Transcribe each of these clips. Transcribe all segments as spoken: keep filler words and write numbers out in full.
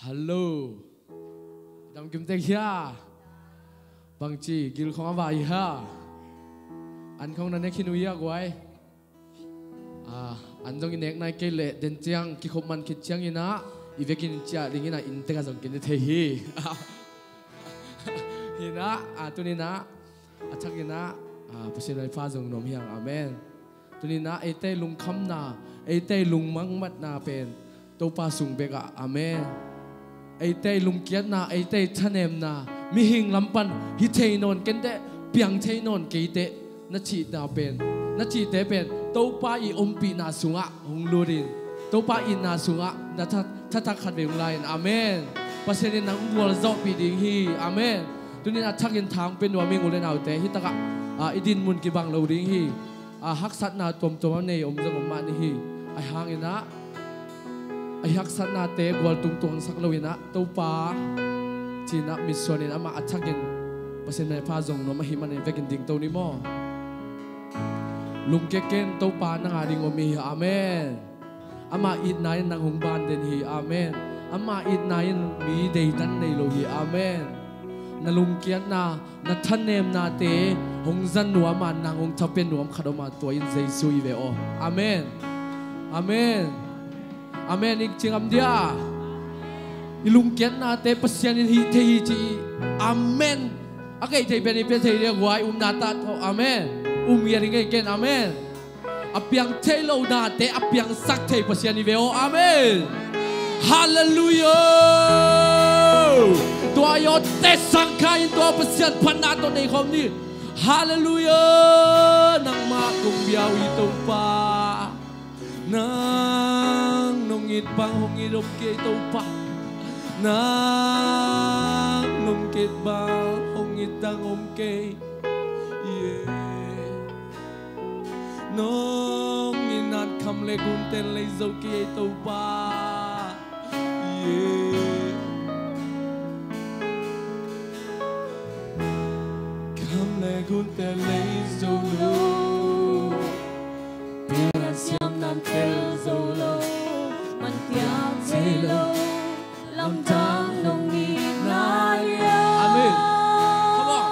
Hallo. Dam kim tek hia? Bangci gil khong a vai hia? An khong na nek hi nu hia guai? Ah, an zong i nek nai kei leh den ciang kikhop man khit ciang inah i vekin ciah ding inah inn tek a zong kine thei hi. Hinah, ah, tuninah a thakinah, ah, Pasian Lai Fa zong nuam hiang. Amen. Tuninah eite lungkhamna, eite lungmangmatna pen Topa sung bekah. Amen. Eite lungkiatna, eite thanemna, mihing lam pan hi thei nawn kenteh, piang thei nawn keiteh, na cihna pen, na cihte pen Topa i ompihna sungah hong lutin, Topa itna sungah na tha-, thathak khat vei hong lai-in. Amen. Pasian in nang gualzawhpih ding hi. Amen. Tunin a thakin thang pe nuam ing, u le naute. Hitakah, ah, i din mun kibang lo ding hi. Ah, haksatna tuamtuam a nei om zong om mah ni hi. Ahi hanginah, ahi haksatnate gual tungtuang sak loinah Topa cinah mitsuanin amah a thakin Pasian Lai Fa zong nuam ahih manin vekin dingto ni maw? Lungkia ken, Topa nang a ding om hi. Amen. Ama itna in nang hong ban den hi. Amen. Ama itna in mi deidan nei lo hi. Amen. Na lungkiatna, na thanemnate hong za nuam a, nang hong tha pia nuam khat om a, tua in Jesu hi ve aw. Amen. Amen. Amen. Ik cingam dia. I lungkiatnate Pasian in hih thei hi ci. Amen. A kei thei pen i pia thei dia guai, umna ta tho. Amen. Um ia ding ei ken. Amen. A piang thei lo nate a piangsak thei Pasian hi ve aw. Amen. Halleluiah. Tua i awte sangkha in tua Pasian phatna tawh nei khawm ni. Halleluiah. Nangmah kong bia uh hi Topa. Nang nong it bang hong it om kei Topa. Nang nong it bang hong it dang om kei. Yeah. Nong itna in kham le gunte lei zo kei Topa. Yeah. Kham le gunte lei zo lo. Pilna siamna in tel zo lo. Man piak thei lo. Lamdang nong itna lian. Amen. Come on.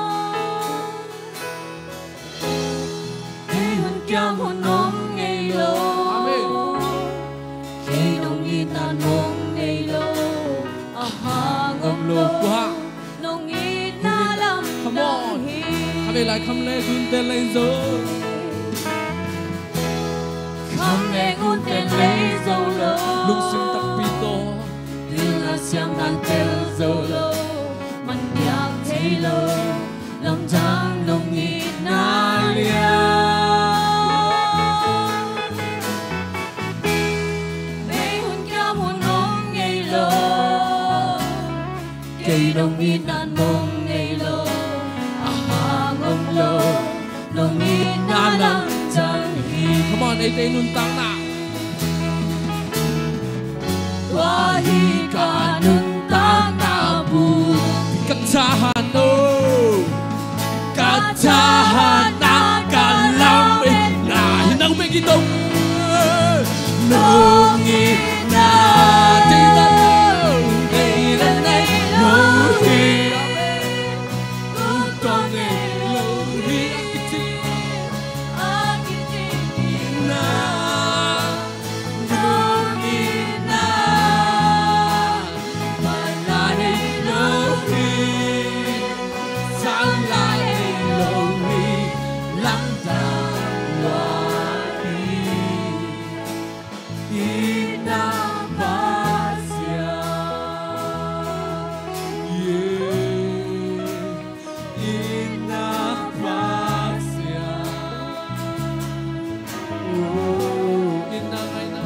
Kei hun kiam hun om ngei lo. Amen. Kei nong itna in mong nei lo. A hang om lo. Tua hang. Nong itna lamdang hi. Come on. Kha ve lai kham le gunte lei zo. Kham le gunte lei zo lo. Lungsim takpi tawh. Pilna siamna in tel zo lo. Man piak thei lo. Lamdang nong itna lian. Kei hun kiam hun om ngei lo. Kei nong itna in mong nei lo. A hang om lo. Nong itna lamdang hi. Come on, eite nuntakna. Tua hi ka nuntakna bu. Ka thahatna, ka thahatna, ka lametna. Hi nang bek hi tong. Nong itna, deidan lo, deidan lo hi. Tua ngei lo hi. A kicing, a kicing itna. Nong itna, man la nei lo hi, sang la nei lo hi, lamdang lua hi. Itna Pasian, yeah. Itna Pasian. Oh, itna ngaihna.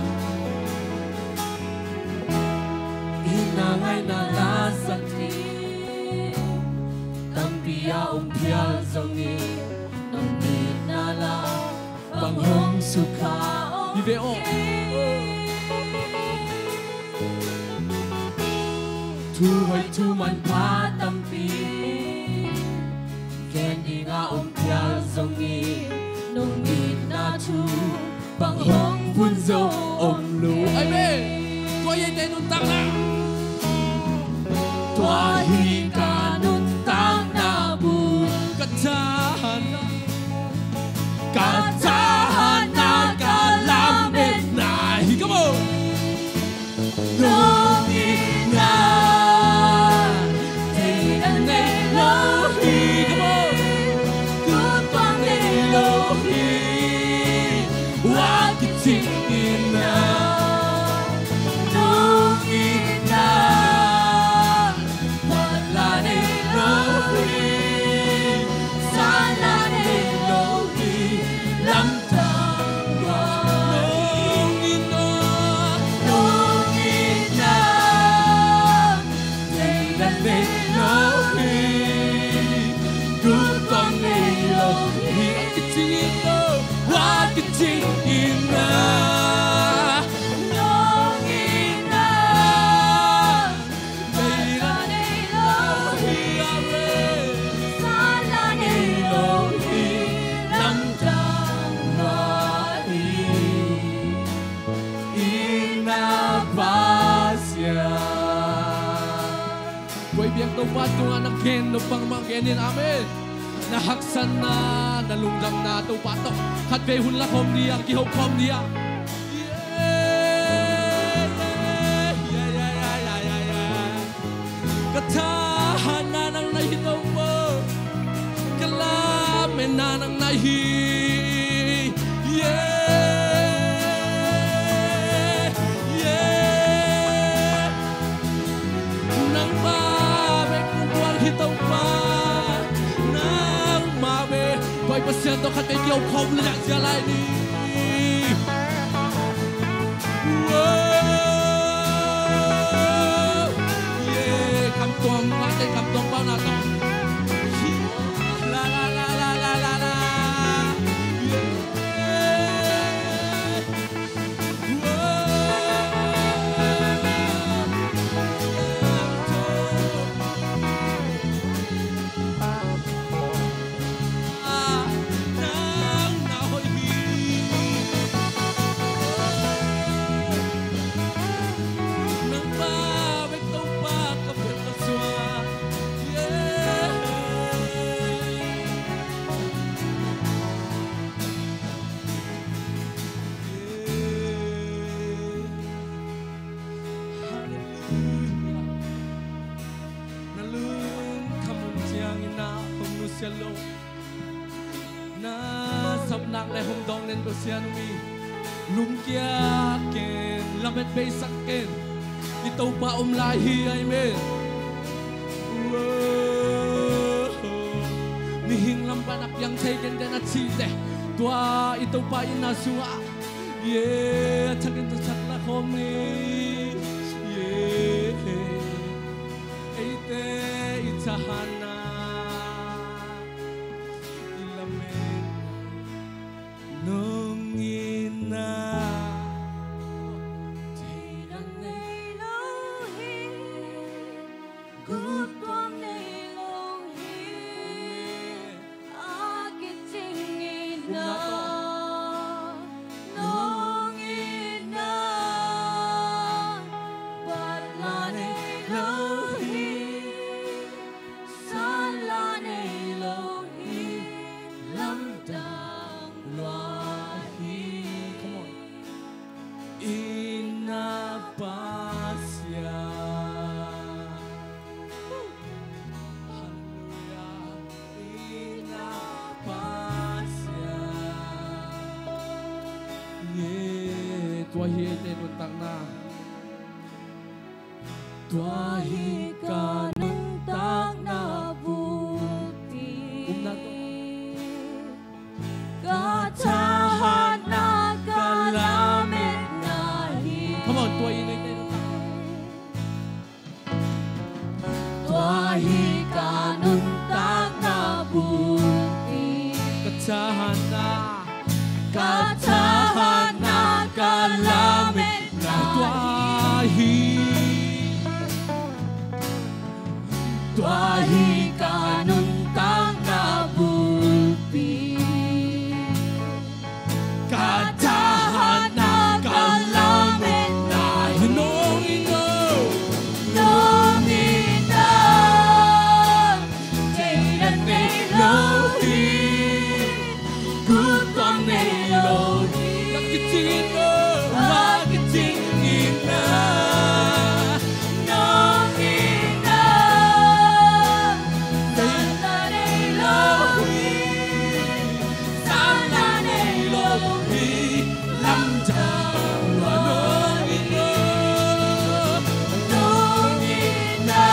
Itna ngaihna la zat hi. Tampi a om phial zongin nong itna la bang hong sukha hi ve aw. Thu hoih thu manpha tampi gen ding a om phial zongin nong itna thu bang hong phun zo om lo. Amen. Tua hi eite nuntakna. Tua hi ka nuntakna bul. Ka thahatna, ka thahatna, ka lametna hi. Come on. Nong itna thei ka nei lo hi. Come on. Kut tuak nei lo hi. Wa kicing itna. Nong itna Pala nei lo hi, sala nei lo hi, lamdang lua hi. Nong itna, nong itna, thei ka nei lo hi, kut tuak nei lo hi. Wa kicing itna, wa kicing itna. Nong itna. Tua i biak Topa tungah na gen nop bangmah gen in. Amen. Na haksatna, na lungdamna Topa tawh khatvei hun la khawm ni a, kiho khawm ni a. Yeah, yeah, yeah. Ka thahatna nang na hi Topa, ka lametna nang na hi. Yeah, yeah. Nangmah bek kong guan hi Topa, nangmah bek. Tua i Pasian tawh khatvei kiho khawm le zia lai ni. Kamtuang mate, kamtuang pauna tawh. La, la, la. Halleluia. Na lungkham hun ciangin na hong nusia lo. Na sapnak le hong dawng nen Pasian mi lungkia ken, lamet beisak ken. I Topa om lai hi. Amen. Mihing lam pan a piang thei ken den a cih teh, tua i Topa itna sungah, yeah, a thakin thasak la khawm ni. Yeah. Eite i thahatna, i lametna, nong itna thei ka nei lo hi. Kut tuak nei lo hi. A kicing itna, nong itna, bat la nei lo hi, san la nei lo hi, lamdang lua hi. Come on. I na Pasian. Halleluia. I na Pasian. Yeah, tua hi eite nuntakna. Tua hi ka nuntakna bulpi. Umna tawh. Ka thahatna, ka lametna hi. Come on, tua hi eite nuntakna. Tua hi ka nuntakna bulpi. Ka thahatna, ka thahatna, ka lametna. Tua hi, tua hi ka nuntakna bulpi. Ka thahatna, ka lametna hi. Nong itna, nong itna, Cing o, a kicing in a, nong in a, zan la nei lo hi, zan la nei lo hi, lamdang lua nawn in a, nong in a,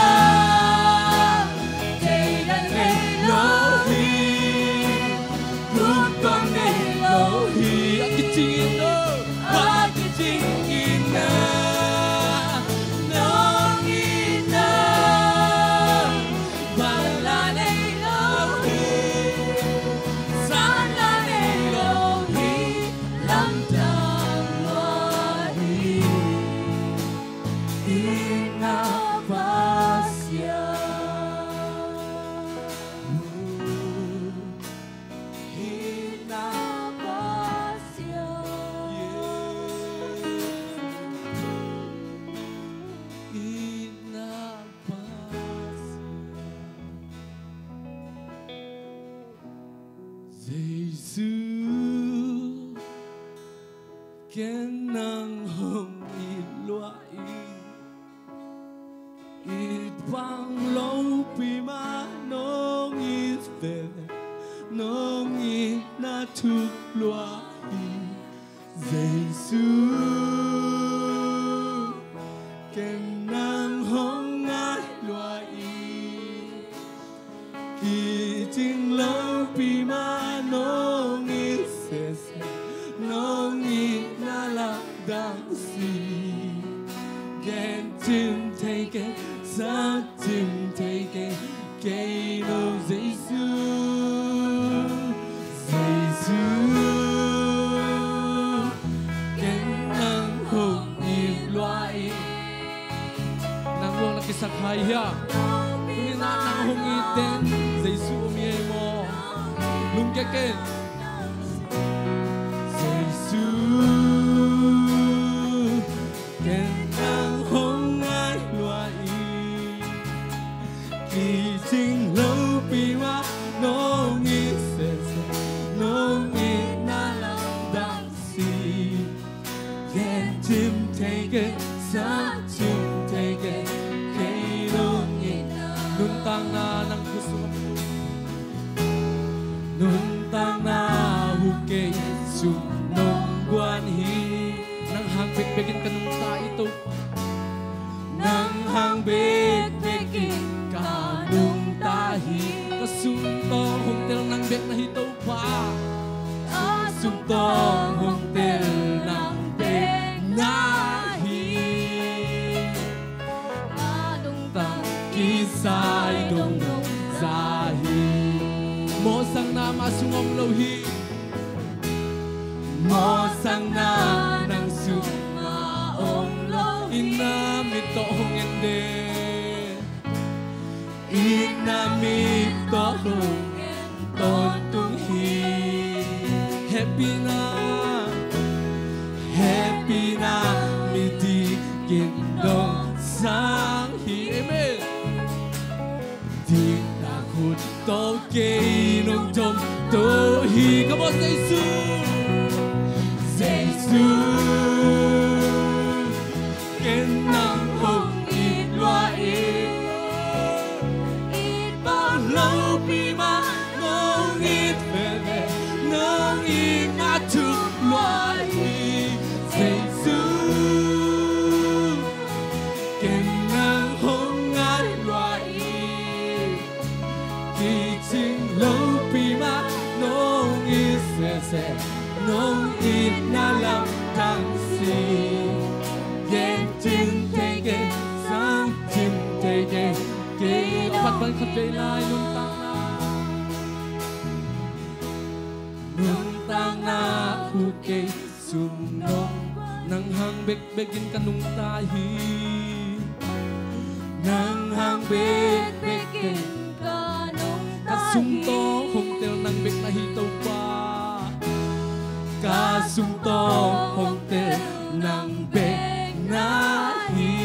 theidan nei lo hi. Lut kong nei lo hi, a kicing in o, a kicing in a, nong in a, van la nei lo hi, zan la nei lo hi, lamdang lua hi, in a Pasian. Ina Pasian. Ina Pasian. Jesu, ken nang hong it lua in. It bang lopi mah nong it veve, nong itna thuk lua hi. Jesu, ken nang hong ngai lua hi. Kicing lopi mah nong it sese, nong itna lamdang si. Gen cim thei kei, sak cim thei kei, kei lo Jesu, Jesu. Ken nang hong it lua hi. Nang lungdam na kisak hai hia? Tuni-in ah nang hong it den Jesu om hi ei maw? Lungkia ken. Jesu, ken nang hong ngai lua hi. Kicing lopi mah nong it sese, nong itna lamdang si. Gen cim thei kei, sak cim thei kei, kei nong it. Nuntakna nang khut sung om lo hi. Nuntakna uh kei sung nong guan hi. Nang hang bekbek in ka nungta hi Topa. Nang hang bekbek in ka nungta hi. Ka sum tawh hong tel nang bek na hi Topa. Ka sum tawh hong tel nang bek na hi. Ka nungta kisai dongdong za hi. Mawhsakna mah sung om lo hi. Mawhsakna nang sungah om lo hi. Inn a mit tawh hong en den. Inn a mit tawh hong en tawntung hi. Hehpihna, hehpihna mi dikin dong sang hi. Amen. Dikna khut tawh kei nong dom to hi. Come on, Jesu. Jesu, ken nang hong it lua hi. It bang lopi mah nong it veve, nong itna thuk lua hi. Jesu, ken nang hong ngai lua hi. Kicing lopi mah nong it sese, nong itna lamdang si. Gen cim thei kei, sak cim thei kei, kei lo. Pat pan khat vei lai. Nuntakna, nuntakna uh kei sung nong, nang hang bekbek in ka nungta hi. Nang hang bekbek in ka nungta hi. Ka sum tawh hong tel nang bek na hi Topa. Ka sum tawh hong tel nang bek na hi.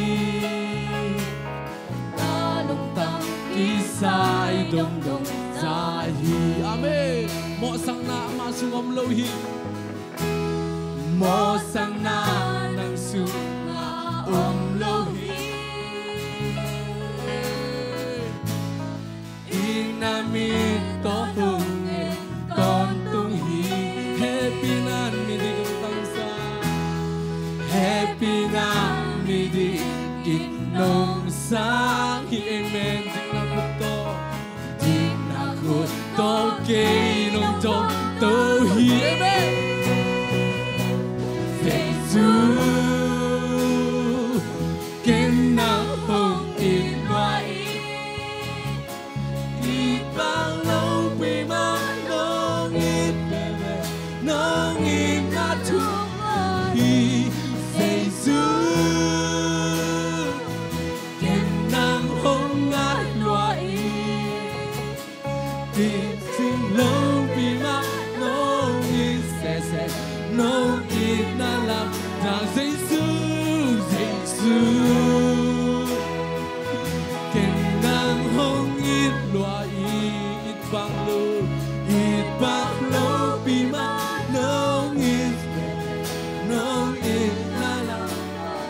Ka lungtang kisai dongdong za hi. Amen. Mawhsakna mah sung om lo hi. Mawhsakna nang sungah om lo hi. I na mit tawh hong en tawntung hi. Hehpihna midik in tangsa, hehpihna midik in nong sang hi. Amen. Dikna khut tawh, dikna khut tawh kei nong tawh to hi. Amen. Jesu, ken nang hong it lua in, it bang lopi mah nong it veve, nong itna thuk lua hi. Jesu, ken nang hong ngai lua in, it cing lopi mah nong it sese, nong itna lamdang. Jesu, Jesu, ken nang hong it lua in, it bang lo, it bang lopi mah nong it sese, nong itna lamdang.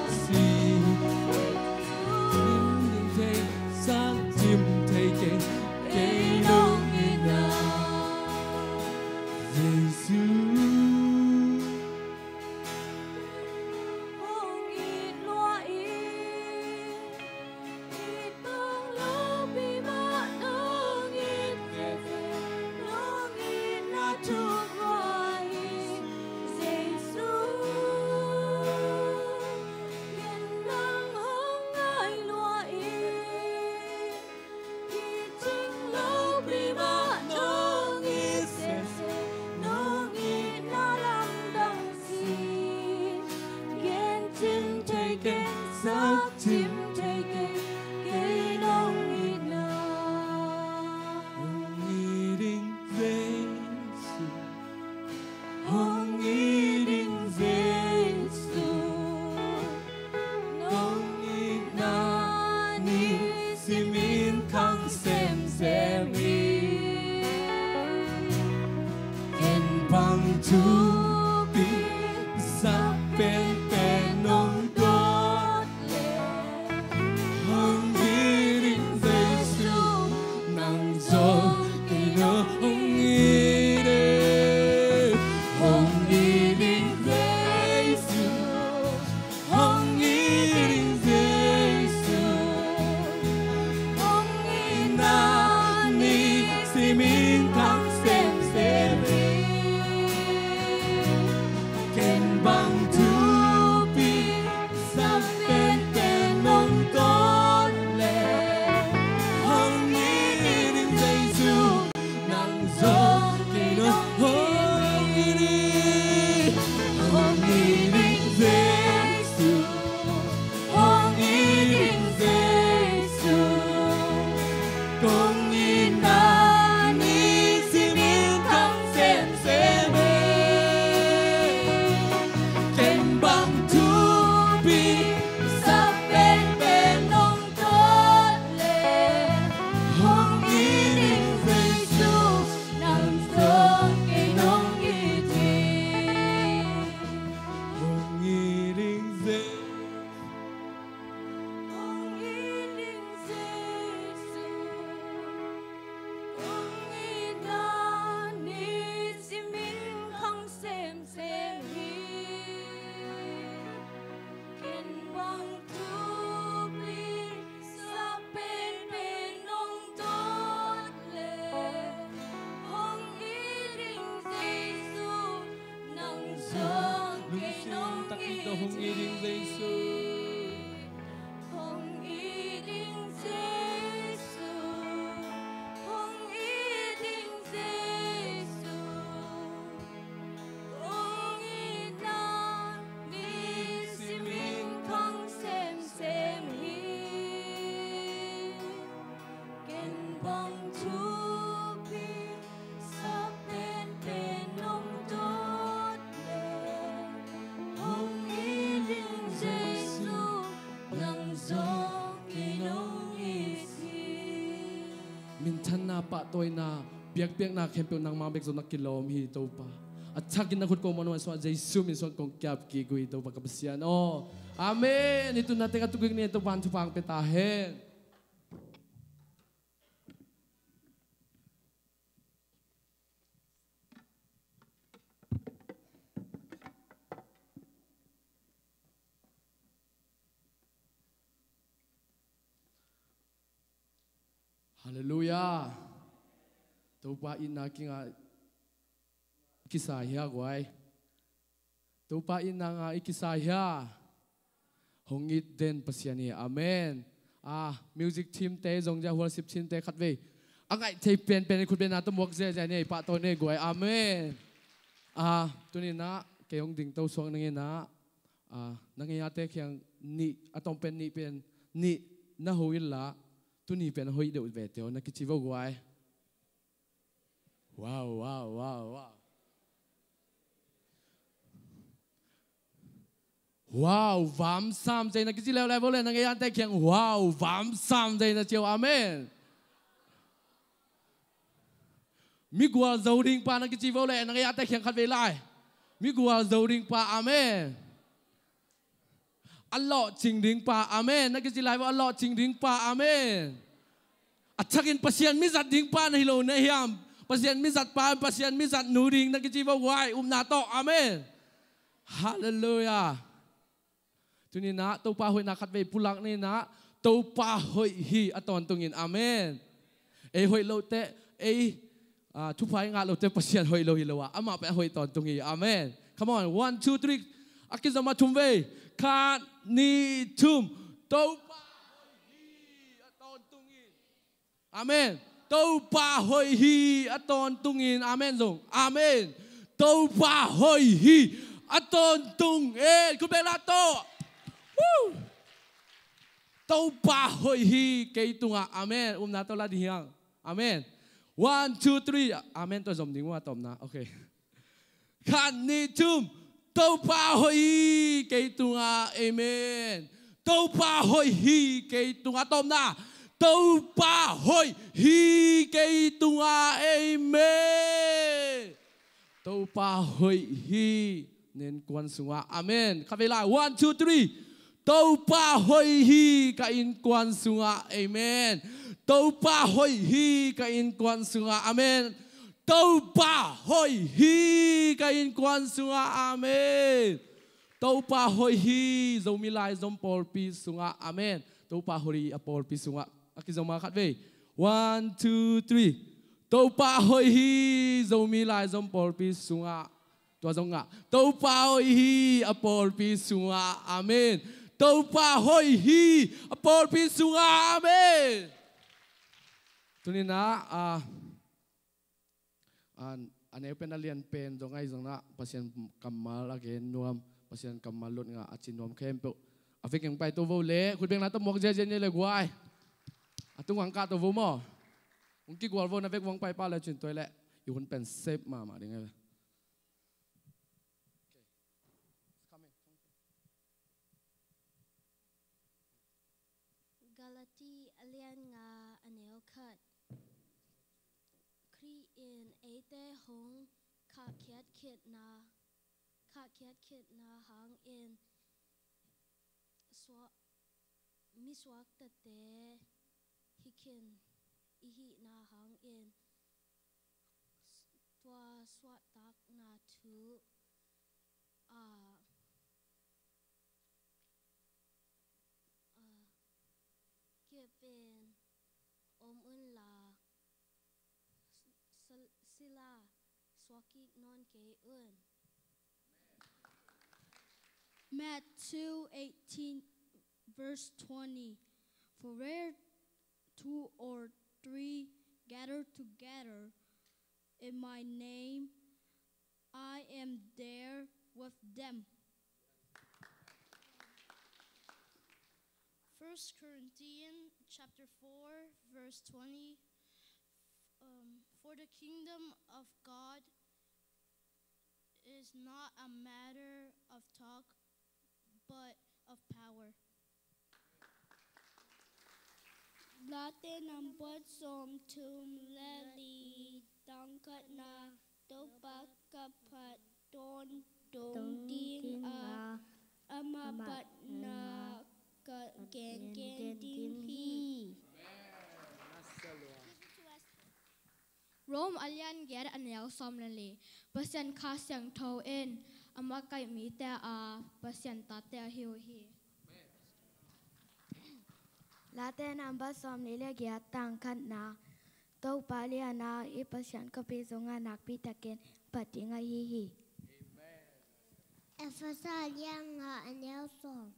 Sak cim thei keng, kei nong itna. Jesu, hong it lua in, it bang lopi mah nong it veve, nong itna thuk lua hi. Jesu, ken nang hong ngai lua in, it cing lopi mah nong it sese, nong itna lamdang sin. Gen cim thei keng, sak cim thei keng, kei nong itna. Hong it ing Jesu, hong it ing Jesu, nong itna nisim in khang semsem hi. Ken bang thupi sa penpen nong dot leh, hong it ing Jesu, nang zong kei nong it e. Hong it ing Jesu, hong it ing Jesu, hong itna nisim in khang semsem hi. Ken bang thupi sa penpen nong dot leh, hong it ing Jesu, nang zong kei nong it e. Hong it ing Jesu, hong it ing Jesu, kong itna nisim in khang semsem hi. Ken bang thupi sa penpen nong dot leh, hong it ing Jesu, nang zong kei nong it hi. Hong it ing Jesu, hong it ing Jesu, kong itna nisim in khang semsem hi. Ken bang thupi sa penpen nong dot leh, hong it ing Jesu, nang zong kei nong it hi. Hong it ing Jesu, hong it ing Jesu, hong it ing Jesu, kong itna nisim in khang semsem hi. Ken bang thupi sa penpen nong dot leh, hong it ing Jesu, nang zong kei nong it hi. Minthanna, pahtawina, biakpiakna khempeuh nangmah bek zong na kilawm hi, Topa. A thakin na khut kong muanhuai suah, Jesu min suang kong kiap kik uh hi, Topa ka Pasian aw. Amen. Hih tunna teng a tuk kik ni, Topa in thupha hong pia ta hen. Halleluiah. Topa itna kingah i kisai hia guai? Topa itna ngah i kisai hia? Hong it den Pasian hi. Amen. Ah, music team te zong zia, worship team te khatvei a ngaih thei penpen i khut bengna tawh muak ziazia ni, pahtawi ni guai. Amen. Ah, tuni-in ah kei hong dingto suak nang in ah, ah, na ngeina te kiang nih, a tawm pen nih pen nih na ho inla, tuni pen hoih deuh ve teh aw na kici vo guai. Wow, wow, wow, wow. Wow, vam sam zei na kici leuleu vo leh, na ngeina te kiang wow, vam sam zei na ci o. Amen. Migual zo ding pa na kici vo leh, na ngeina te kiang khatvei lai. Migual zo ding pa. Amen. A lawhcing ding pa. Amen. Na kici lai vo, a lawhcing ding pa. Amen. A thakin Pasian mizat ding pa na hi lo na hiam? Pasian mizat pa, Pasian mizat nu ding na kici vo guai, upna tawh. Amen. Halleluiah. Tuni-in ah Topa hoihna khatvei pulak ni-in ah, Topa hoih hi a tawntungin. Amen. Ei hoih loh teh, ei, ah, thupha i ngah loh teh Pasian hoih lo hi lo a, amah pen a hoih tawntung hi. Amen. Come on, one, two, three. A kizom a thum vei. Khat, nih, thum. Topa hoih hi a tawntungin. Amen. Topa hoih hi a tawntungin. Amen zong. Amen. Topa hoih hi a tawntungin. Khut bengna tawh. Woo! Topa hoih hi kei tungah. Amen. Upna tawh la ding hiang. Amen. One, two, three. Amen tawh zom ding uh a tawpna. Okay. Khat, nih, thum. Topa hoih hi kei tungah. Amen. Topa hoih hi kei tungah. Tawpna. Topa hoih hi kei tungah. Amen. Topa hoih hi na innkuan sungah. Amen. Khatvei lai. One, two, three. Topa hoih hi ka innkuan sungah. Amen. Topa hoih hi ka innkuan sungah. Amen. Topa hoih hi ka innkuan sungah. Amen. Topa hoih hi Zomi Laizom pawlpi sungah. Amen. Topa hoih hi a pawlpi sungah. A kizom a khatvei. One, two, three. Topa hoih hi Zomi Laizom pawlpi sungah. Tua zong ngah. Topa hoih hi a pawlpi sungah. Amen. Topa hoih hi a pawlpi sungah. Amen. Tuni-in ah, ah, a, a neu pen a lian pen zong ahi zongin ah Pasian kammal a gen nuam, Pasian kammal lut ngah a ci nuam khempeuh a vekin hong paito vo leh, khut bengna tawh muak ziazia ni leh guai. A tung hong kahto vo maw. Hong kigual vo, na vek hong pai pah leh cin tuai leh i hun pen sep mahmah ding hi ve. Galati a lian nga a neu khat. Khrih in eite hong khahkhiat khitna, khahkhiat khitna hangin suak, misuaktate hi khin i hihna hangin tua suahtakna thu, ah, ah, kipin om unla, s-, sila suakkik nawn kei un. Matthew eighteen, verse twenty. For where two or three gather together in my name, I am there with them. First Corinthians chapter four, verse twenty. Um, for the kingdom of God is not a matter of talk, but of power. Late nambat sawmthum le li, tang khatna. Topa ka phat dong ding a, ama patna ka gengen ding hi. Rom a lian giat a neu sawm le li. Pasian Kha Siangtho in a makaih mite a Pasian tate ahi uh hi. Late number sawm li le giat tang khatna. Topa liana i Pasian khuapi zongah nakpi takin pat ding ahi hi. Efesa lian nga a neu sawm.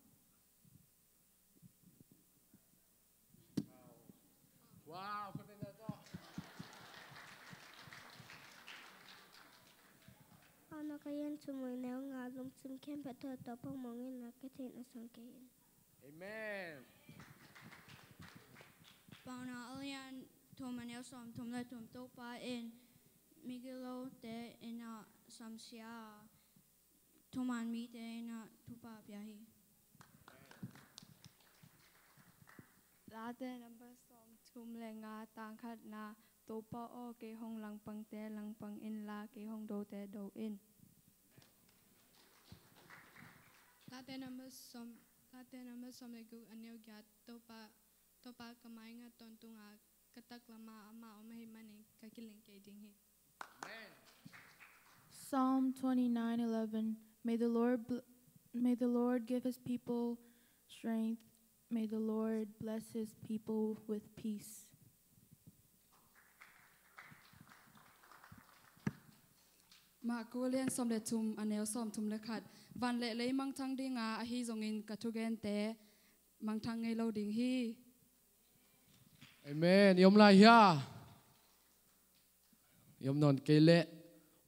Wow, khuapi na to. Ana ka yan chumui neu nga lungsim khempeuh tawh Topa mawngin na ka theih na sang kei in. Amen. Paunak a lian thum a neu sawm thum le thum. Topa in migilote in a samsia a, thuman mite in a thupha pia hi. Late number sawm thum le nga tang khatna. Topa aw, kei hong langpangte langpang inla, kei hong dote do in. Late number sawm, Late number sawm le guk a neu giat. Topa, Topa ka maingat tawntunga ka taklamah amah om ahih manin ka kileng kei ding hi. Psalm twenty-nine eleven. May the Lord bl-, may the Lord give his people strength. May the Lord bless his people with peace. Marku lian sawm le thum a neu sawm thum le khat. Van le lei mangthang dinga, ahi zongin ka thugente mangthang ngei lo ding hi. Amen. I om lai hia? I om nawn kei leh.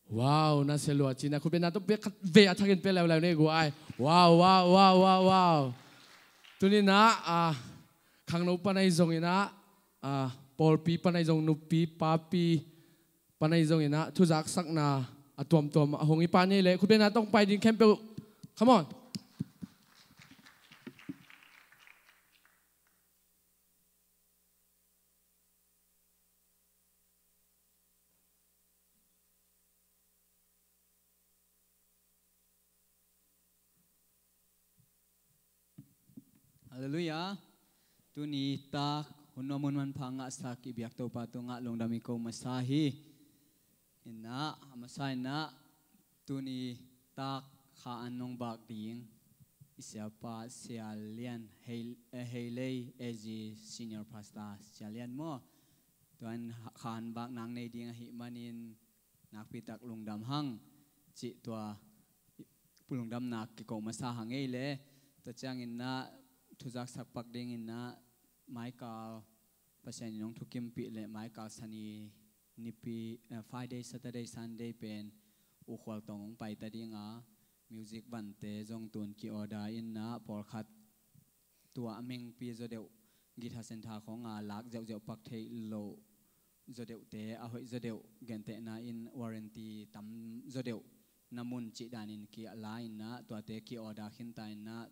Wow, na sia lua cina. Khutbetna tung pek khat ve a thakin pek leuleu nei guai. Wow, wow, wow, wow, wow. Tuninah, ah, khangno panai zonginah, ah, pawlpi panai zong, nupi papi panai zonginah thuzaksakna a tuamtuam a hong i pa nei leh khutbetna tong pai ding khempeuh. Come on. Halleluiah. Tuni tak hun nuam hun manpha ngahsak i biak Topa tungah lungdam i ko masa hi. Innah a masa innah tuni tak kha an nong bak ding i siapa Sia Lian Hei, eh, Heilei A G Senior Pastor Sia Lian maw? Tua in kha an bak nang nei ding ahih manin nakpi tak lungdam hang cih tua lungdamna kiko masa hang ei le. Tua cianginnah thuzaksak pak dinginnah Michael Pasian in hong thukimpih le Michael Sani nipi, eh, Friday, Saturday, Sunday pen U Khual Tawng hong paita dinga music vante zong tun ki-order innah pawlkhat tua a mengpi zaw deuh guitar center khawng a lak zeuhzeuh pak theih loh zaw deuhte a hoih zaw deuh gentehna in warranty tam zaw deuh na mun cih danin ki-la innah tuate ki-order khinta innah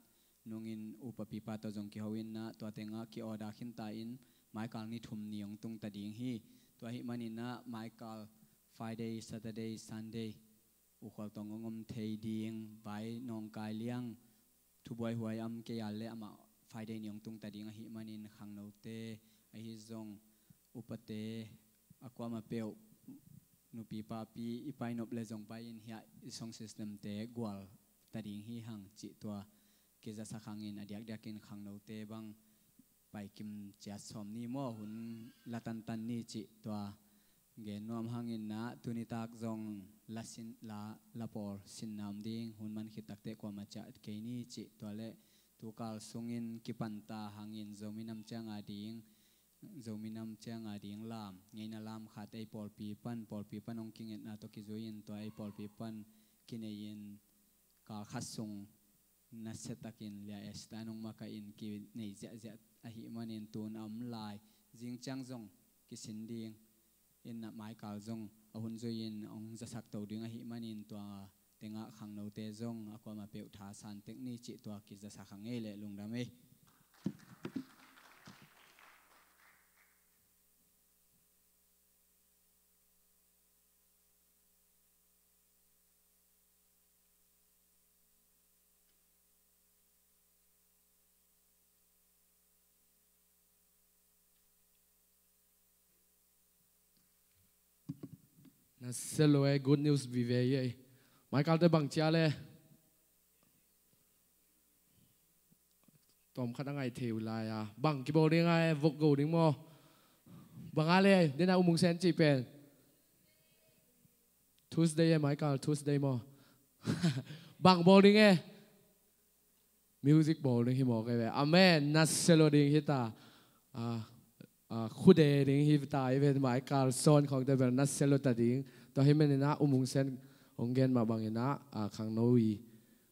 nungin upapipa tawh zong kiho innah tua tengah ki-order khinta in Michael ni thum ni hong tungta ding hi. Tua ahih maninnah Michael Friday, Saturday, Sunday U Khual Tawng hong om thei ding, vai nawngkai liang thubuaihuai am kei a le amah Friday ni hong tungta ding ahih manin khangnote ahi zong upate a kuamah peuh nupi papi i painop le zong pai in hiah i sound systemte gual ta ding hi hang cih tua kizasak hangin a diakdiakin khangnote bang paikim ciat sawm ni maw hun la tantan ni cih tua gen nuam hanginnah tunitak zong la sin la, la pawl sinna om ding hun man khit takteh kuamah ciah kei ni cih tua le tukal sungin kipanta hangin Zomi Nam Ciang a ding Zomi Nam Ciang a ding lam ngeina lam khat ei pawlpi pan, pawlpi pan hong kingetna tawh kizui-in tua ei pawlpi pan kinei-in kal khat sung nasiatakin Lia Esther in hong makaih in kinei ziahziah ahih manin tun a om lai zing ciang zong kisin ding innah Michael zong a hun zui-in hong zasak to ding ahih manin tua tengah khangnote zong a kuamah peuh tha san tek ni cih tua kizasak hang ei le lungdam ei. Selo e, good news vive e. Michael te bang cia le. Tawm khat a ngai thei uh lai a. Bang kibawl ding a e, vok go ding maw? Bang a le, dena umung sen cih pen. Tuesday e, Michael, Tuesday maw? Bang bawl ding e. Music bawl ding hi mawk e ve. Amen. Naselo ding hi ta. Ah, ah, khude ding hi ta i ve, Michael son khawngte bel naselo ta ding. Tua hi meninah umung sen hong gen mah banginah, ah, khangno i,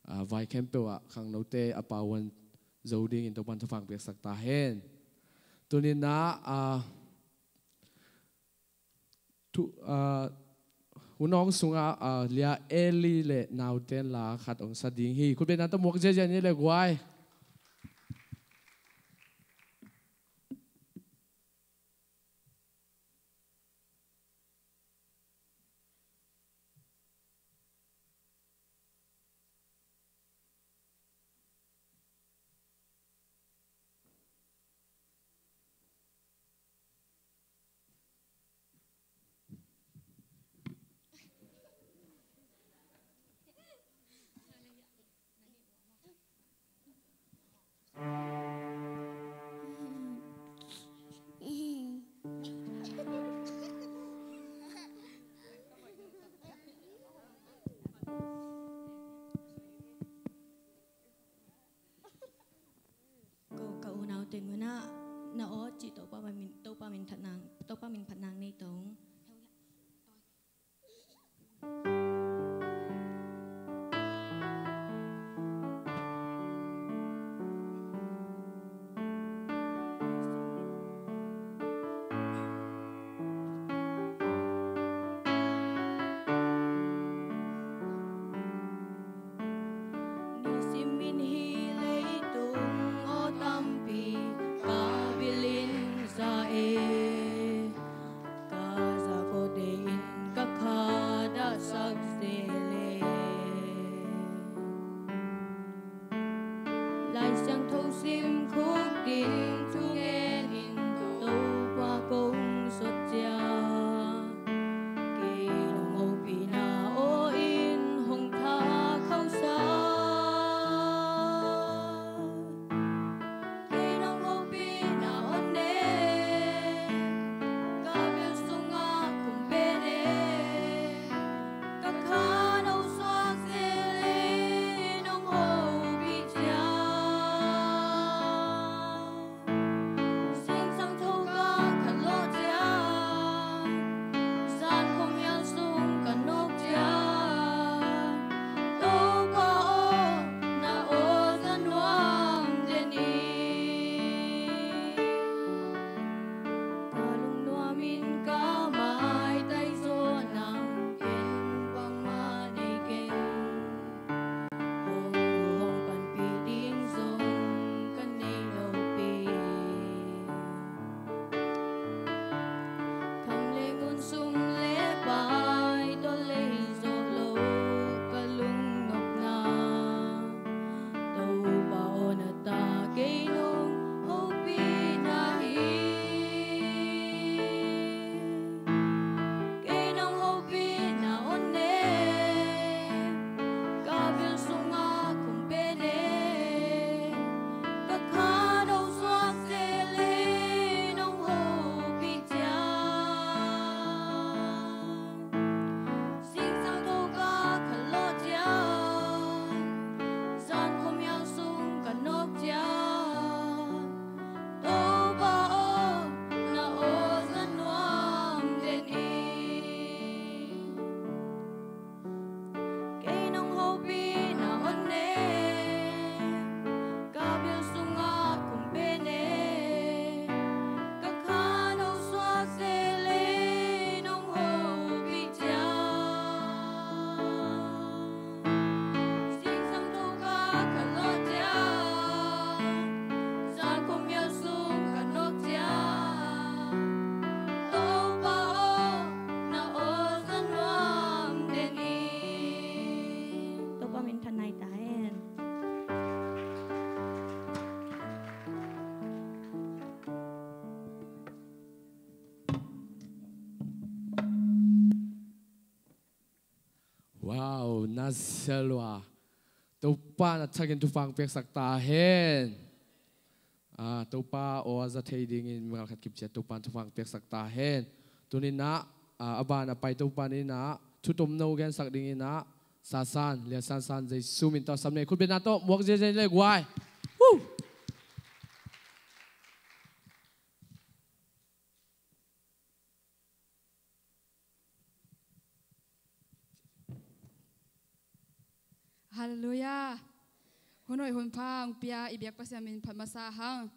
ah, vai khempeuh ah khangnote a pauan zo dingin Topan thupha piaksak ta hen. Tuninah, ah, thu, ah, hun awng sungah, ah, Lia Eli le nauten la khat hong sa ding hi. Khutbetna tawh muak ziazia ni le guai. Ka, ka unau teng unah na aw cih Topa min, Topa min phatnang, Topa min phatnang nei tong. Nisimin hi leitung aw tampi ka bilin za e, ka za ko de in ka kha dahsak ze le. Lai Siangtho sim khuk ding thu ngen in Topa kong sot cia. Kei nong hopihna aw in hong tha khausa. Kei nong hopihna aw ne, ka bel sungah kum pe ne. Ka kha no suak zel e, nong hopih ciang. Selua. Topa na thakin thupha piaksak ta hen. Ah, Topa aw a za thei dingin mimal khat kip ciat Topa thupha piaksak ta hen. Tuninah, ah, a ban a pai Topa ninah thutom no gensak dinginah Sasan, Lia Sansan, Jesu min tawh sam nei khutbetna tawh muak ziazia le guai. Woo! Halleluiah. Hun hoih hun pha hong pia i biak Pasian min phat masa hang.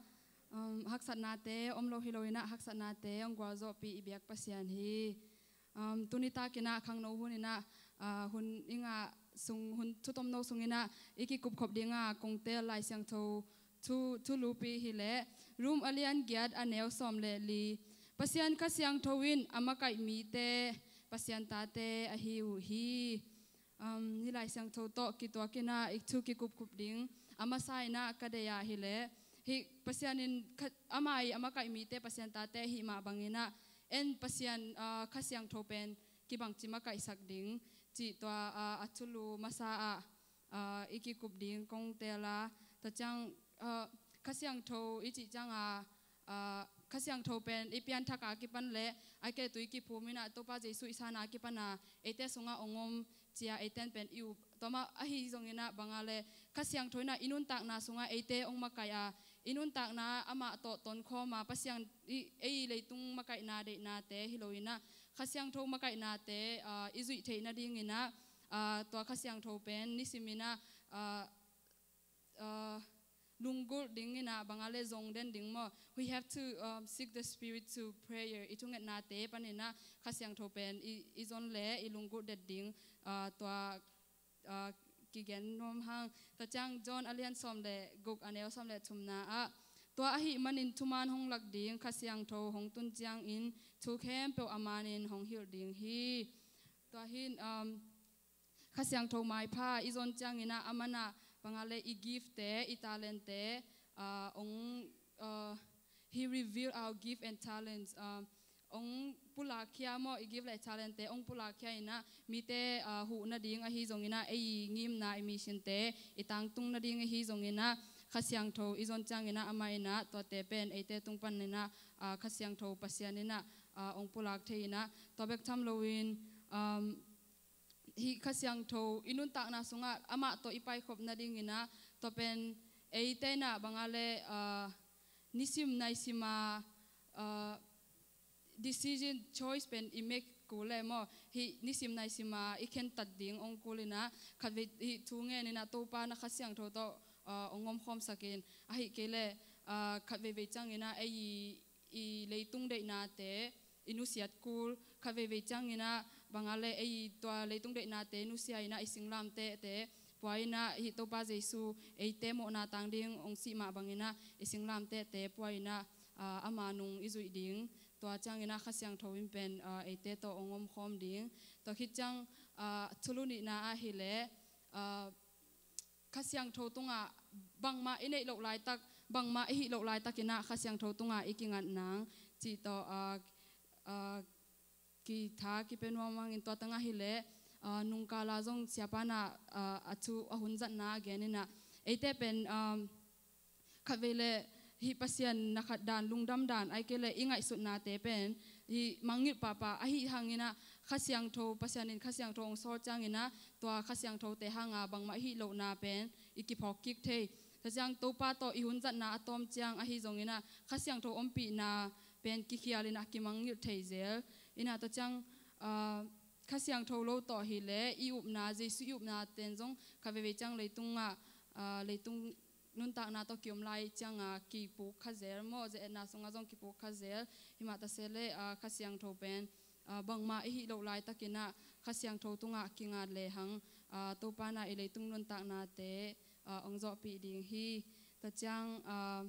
Um, haksatnate om lo hi loinah haksatnate hong gualzawhpih i biak Pasian hi. Um, tuni takinah khangno huninah, ah, hun i ngah sung, hun thutom no sunginah i kikupkhop dinga kongtel Lai Siangtho thu, thulupi hileh Rom a lian giat a neu sawm le li. Pasian Kha Siangtho in a makaih mite Pasian tate ahi uh hi. Um, hi Lai Siangtho tawh kituakinah i thu kikupkhup ding a masa inah ka deih ah hileh hih Pasian in kha, amah i a makaih mite Pasian tate ahi mah banginah en Pasian, ah, Kha Siangtho pen kibangci makaihsak ding cih tua, ah, a thulu masa ah, ah, i kikup ding kong teel a. Tua ciang, ah, Kha Siangtho i cih cianga, ah, Kha Siangtho pen i pianthak a kipan le a ke tui kiphum inah Topa Jesu i sana a kipana eite sungah ong om cia eiten pen i up. Tua mah ahi zonginah banga le Kha Siangtho inah i nuntakna sungah eite ong makaih a, i nuntakna amah tawh tonkhawm a, Pasian i, ei leitung makaihna deihnate hi loinah Kha Siangtho makaihnate, ah, i zuih theih nadinginah, ah, tua Kha Siangtho pen nisiminah, ah, ah, lunggulh dinginah banga le zong den ding maw. We have to, um, seek the Spirit to prayer. I thungetnate paninah Kha Siangtho pen i, i zon le i lunggulh det ding, ah, tua, ah, kigen nuam hang. Tua ciang John a lian sawm le guk a neu sawm le thumna ah, tua ahih manin thuman hong lak ding Kha Siangtho hong tun ciangin thu khempeuh a manin hong hilh ding hi. Tua hin, um, Kha Siangtho maipha i zon cianginah a manah banga le i giftte, i talentte, ah, ong, ah, he reveal our gift and talents. Ah, ong pulakkhia maw, i gift le talentte ong pulakkhia inah mite, ah, huh nading ahi zonginah ei i ngimna, i missionte i tangtung nading ahi zonginah Kha Siangtho i zon cianginah amah inah tuate pen eite tung paninah, ah, Kha Siangtho Pasian inah, ah, ong pulak thei inah tua bek tham loin, um, hih Kha Siangtho i nuntakna sungah amah tawh i paikhop nadinginah tua pen eite inah banga le, ah, nisim naisima, ah, decision, choice pen i mek kul le maw, hih nisim naisima i khentat ding ong kul inah khatvei hih thu ngen inah Topa na Kha Siangtho tawh, ah, ong omkhawmsakin, ahih kei le, ah, khatveivei cianginah ei i, i leitung deihnate i nusiat kul, khatveivei cianginah banga le ei tua leitung deihnate nusia inah i singlamtehte pua inah hih Topa Jesu eite mawhna tang ding ong sih mah banginah i singlamtehte pua inah, ah, ama nung i zuih ding. Tua cianginah Kha Siangtho in pen, ah, eite tawh ong omkhawm ding. Tua khit ciang, ah, thulu nihna ahileh, ah, Kha Siangtho tungah bangmah i neih loh laitak, bangmah i hih loh laitakinah Kha Siangtho tungah i kingat nang cih tawh, ah, ah, kitha kipia nuam hangin tua tangah hileh, ah, nungkala zong siapa inah, ah, a thu a hun zatna a gen inah eite pen, um, khatvei le hih Pasian na khat dan, lungdam dan, ahih kei le i ngaihsutnate pen hih mangngilh pahpah ahih hanginah Kha Siangtho, Pasian in Kha Siangtho ong sawl cianginah tua Kha Siangthote hanga bangmah i hih lohna pen i kiphawk kik thei. Tua ciang Topa tawh i hun zatna a tawm ciang ahi zonginah Kha Siangtho ompihna pen kikhial inah kimangngilh thei zel. Inah tua ciang, ah, Kha Siangtho lo tawh hileh i upna, Jesu i upna ten zong khatvei vei ciang leitungah, ah, leitung nuntakna tawh kiom lai cianga kipuk kha zel maw, ze-etna sungah zong kipuk kha zel. Himah ta se le, ah, Kha Siangtho pen, ah, bangmah i hih loh laitakinah Kha Siangtho tungah kingat lehang, ah, Topa inah i leitung nuntaknate, ah, ong zawhpih ding hi. Tua ciang, ah,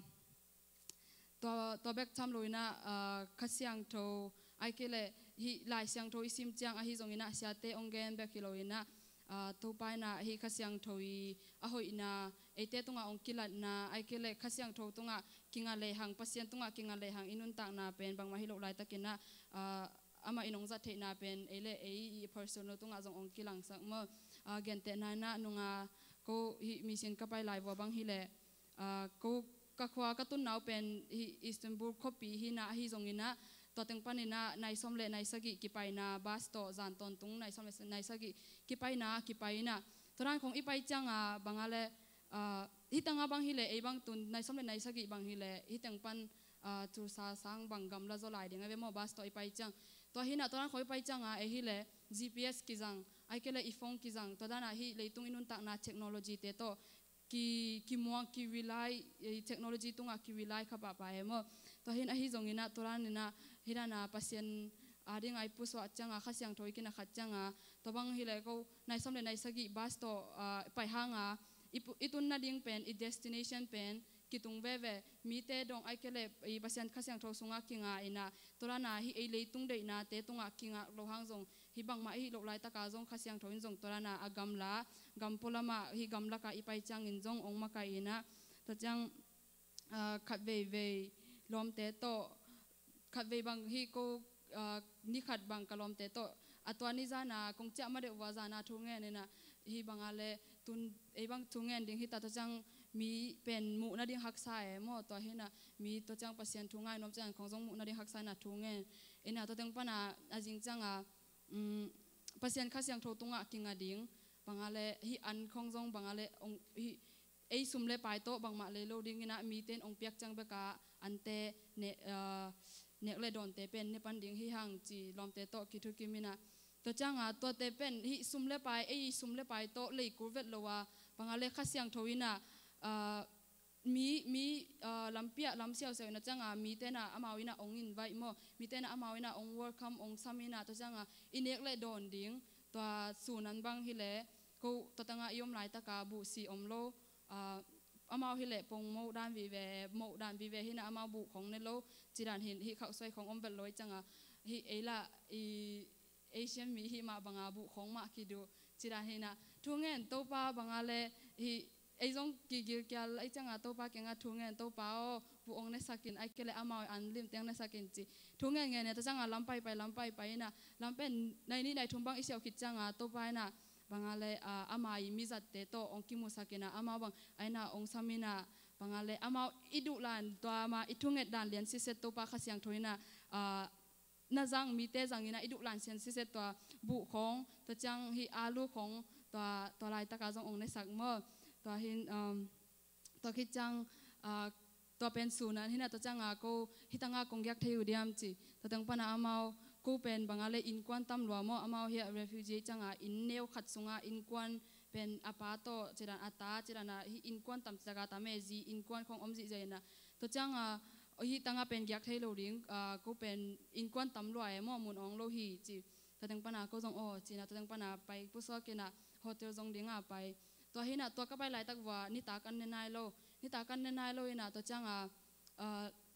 tua, tua bek tham loinah, ah, Kha Siangtho, ahih kei le hih Lai Siangtho i sim ciang ahi zonginah siate ong gen bek hi loinah, ah, Topa inah hih Kha Siangtho i a hoihna, eite tungah ong kilatna, ahih kei le Kha Siangtho tungah kinga lehang, Pasian tungah kinga lehang i nuntakna pen bangmah hi loh laitakinah, ah, amah in ong zat theihna pen ei le ei i personal tungah zong ong kilangsak maw. a, gentehna in ah nunga ko hih mission ka pai lai vua bang hileh, a, ko ka khua ka tun nau pen hih Istanbul khuapi hi in ah, ahi zongin ah tua teng panin ah nai sawm le nai sagih kipaina bus tawh zan tawntung nai sawm le nai sagih kipaina kipai in ah, tua dan khong i pai cianga bang a le, a, hih tanga bang hileh ei bang tun nai sawm le nai sagih bang hileh hih teng pan, a, tulsa sang bang gamla zaw lai ding a ve maw, bus tawh i pai ciang. Tua hi in ah tua dan khong i pai cianga ei hileh G P S kizang, ai kei le i phone kizang, tua dan ah hih leitung i nuntakna technology te tawh ki, kimuang, ki rely, eh, technology tungah ki rely kha pahpah e maw. Tua hi in ahi zongin ah tua dan in ah hih dan ah Pasian a ding a i pusuah cianga Kha Siangtho i kina khat cianga, tua bang hileh ko nai sawm le nai sagih bus tawh, a, pai hanga i pu-, i tun nading pen, i destination pen kitung veve, mite dong ai kei le i Pasian Kha Siangtho sungah kinga in ah, tua dan ah hih ei leitung deihnate tungah kingak lo hang zong, hih bangmah i hih loh laitaka zong Kha Siangtho in zong tua dan ah a gamla, gam pualamah hih gamlaka i pai ciangin zong ong makaih in ah, tua ciang, a, khat veivei lawmte tawh, khat vei bang hih ko, a, ni khat bang ka lawmte tawh, a, tua ni zana kong ciah ma deuh vua zana thu ngen in ah, hih bang a le tun ei bang thu ngen ding hi ta, tua ciang mi pen muh nading haksa e maw, tua hi in ah mi tua ciang Pasian thu ngai nuam ciang khong zong muh nading haksa in ah thu ngen in ah, tua teng pana a zing cianga, um, Pasian Kha Siangtho tungah kinga ding, bang a le hih an khong zong bang a le ong, hih ei sum le pai tawh bangmah lei lo ding in ah mite in ong piak ciang beka ante ne, a, nek le dawnte pen ne pan ding hi hang ci lawmte tawh kithukim in ah, tua cianga tuate pen hih sum le pai, ei sum le pai tawh lei kul vet lo a, bang a le Kha Siangtho in ah, a, mi, mi, a, lampi ah lam siausiau in ah cianga mite in ah amau in ah ong invite maw, mite in ah amau in ah ong welcome, ong sam in ah, tua cianga i nek le dawn ding, tua sun an bang hileh ko tua tanga i om laitaka buhsi om lo, a, amau hileh pong moh dan vive, moh dan vive hi in ah amau buh khong ne lo, ci dan hi in, hih khauhsuai khong om vet lo i cianga, hih ei lah i Asian mi hih mah banga buh khong mah kiduh, ci dan hi in ah thu ngen Topa bang a le hih ei zong kigilkial a i cianga Topa kiangah thu ngen, Topa aw, buh ong nesak in, ai kei le amau an limteng nesak in ci thu ngen ngen in ah, tua cianga lam paipai, lam paipai in ah, lam pen nai nih nai thum bang i siau khit cianga Topa in ah bang a le, a, ama i mizatte tawh ong kimusak in ah amau bang a in ah ong sam in ah, bang a le amau i duh lan tua ma i thunget dan lian siset Topa Kha Siangtho in ah, a, na zang, mite zang in ah i duh lan sian siset tua buh khong, tua ciang hih alu khong, tua, tua laitaka zong ong nesak maw. Tua hi in, um, tua khit ciang, a, tua pen sun an hi in ah, tua cianga ko hih tanga kong giak thei uh diam ci, tua teng pana amau ko pen bang a le innkuan tam lua maw, amau hiah refugee cianga inn neu khat sungah innkuan pen a pa tawh ci dan, a ta ci dan ah hih innkuan tam ci taka tam e, zi innkuan khong om zihziah in ah, tua cianga hih tanga pen giak thei lo ding, a, ko pen innkuan tam lua e maw, mun ong lo hi ci, tua teng pana ko zong aw ci in ah, tua teng pana pai pusuak in ah hotel zong dinga pai. Tua hi in ah tua ka pai laitak vua nitak an ne nai lo, nitak an ne nai lo in ah, tua cianga, a,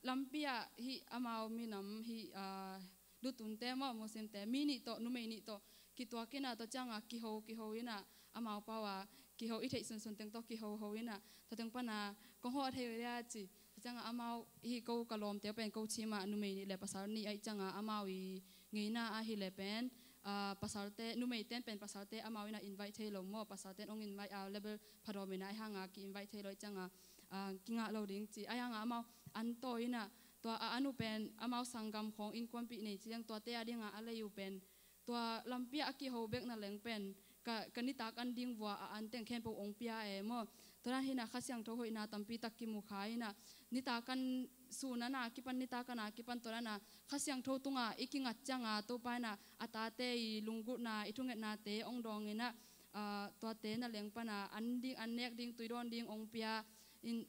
lampi ah hih amau minam hih, a, lutunte maw, Muslimte mi nih tawh, numei nih tawh kituak in ah, tua cianga kiho, kiho in ah, amau pau a kiho, i theih sunsun teng tawh kihoho in ah, tua teng pana kong hawh thei uh dia ci, tua cianga amau hih ko ka lawmte pen ko cima numei nih le pasal nih a i cianga amau i ngeina ahileh pen, a, pasalte, numeite in pen pasalte amau in ah invite thei lo maw, pasalte in ong invite a level phadawm in ah, a i hanga ki-invite thei lo i cianga, a, kingah lo ding ci, a i hanga amau an tawi in ah, tua a an uh pen amau sanggam khong innkuanpih nei ci ding, tuate a dinga a lei uh pen tua lampi ah a kiho bek na leng pen ka, ka nitak an ding vua a an teng khempeuh ong pia e maw. Tua dan hi in ah Kha Siangtho hoihna tampi tak kimu kha in ah, nitak an sun an a kipan, nitak an a kipan tua dan a Kha Siangtho tungah i kingat cianga Topa in ah a tate i lunggulhna, i thungetnate ong dawng in ah, a, tuate na leng pana an ding, an nek ding, tui dawn ding ong pia in,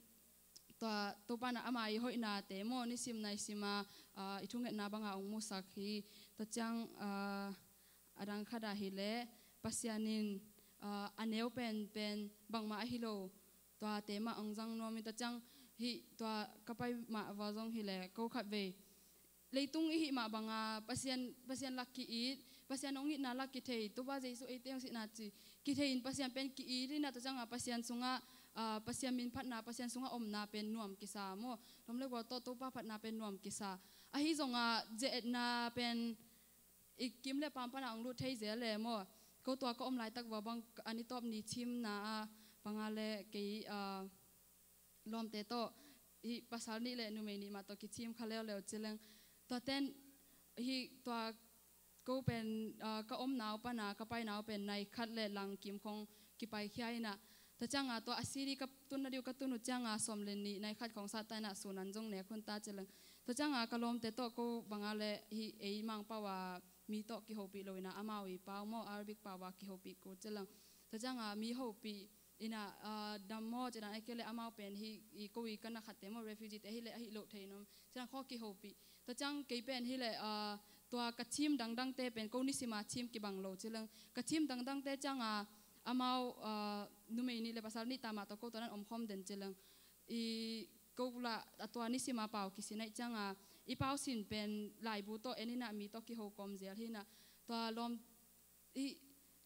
tua, Topa in ah ama i hoihnate maw, nisim naisima, a, i thungetna banga ong musak hi. Tua ciang, a, a dang khat ah hileh Pasian in, a, a neu penpen bangmah ahi lo, tuate mah ong zang nuam in, tua ciang hih tua ka pai mah vua zong hileh ko khat vei leitung i hih mah banga Pasian, Pasian lak ki-it, Pasian ong itna lak kithei, Topa Jesu eite ong sihna ci kithei in Pasian pen ki-it in ah, tua cianga Pasian sungah, a, Pasian min phatna, Pasian sungah omna pen nuam kisa maw. Lawm le gual tawh Topa phatna pen nuam kisa. Ahi zonga ze-etna pen i kim le pam pana ong lut thei zel e maw. ko tua ka om laitak vua bang a ni tawp ni thimna a bang a le kei, ah, lawmte tawh hih pasal nih le numei nih mah tawh kithim kha leuleu ci leng. Tua ten hih tua ko pen, ah, ka omna uh pan a ka paina uh pen nai khat le lang kim khong kipaikhia in ah. Tua ciang a tua a CD ka tunna ding uh ka tun uh ciang a sawm le nih nai khat khong sat ta in ah sun an zong nek hun ta ci leng. Tua ciang a ka lawmte tawh ko bang a le hih ei Mangpau a mi tawh kihopih lo in ah amau i pau maw, Arabic pau a kihopih ko ci leng. Tua ciang a mi hopih in ah, ah, dam maw ci dan ahih kei leh amau pen hih i ko i ka na khatte maw, refugee te hi leh ahi loh thei nuam ci dan khong kihopih. Tua ciang kei pen hi leh, ah, tua ka thim dangdangte pen ko nisima thim kibang lo ci leng. Ka thim dangdangte ciang a amau, ah, numei nih le pasal nih ta mah tawh ko tua dan omkhawm den ci leng. I ko lah a tua nisima pau kisin ahih ciang a i pau sin pen laibu tawh en in ah mi tawh kiho kawm zel hi in ah. Tua lawm i,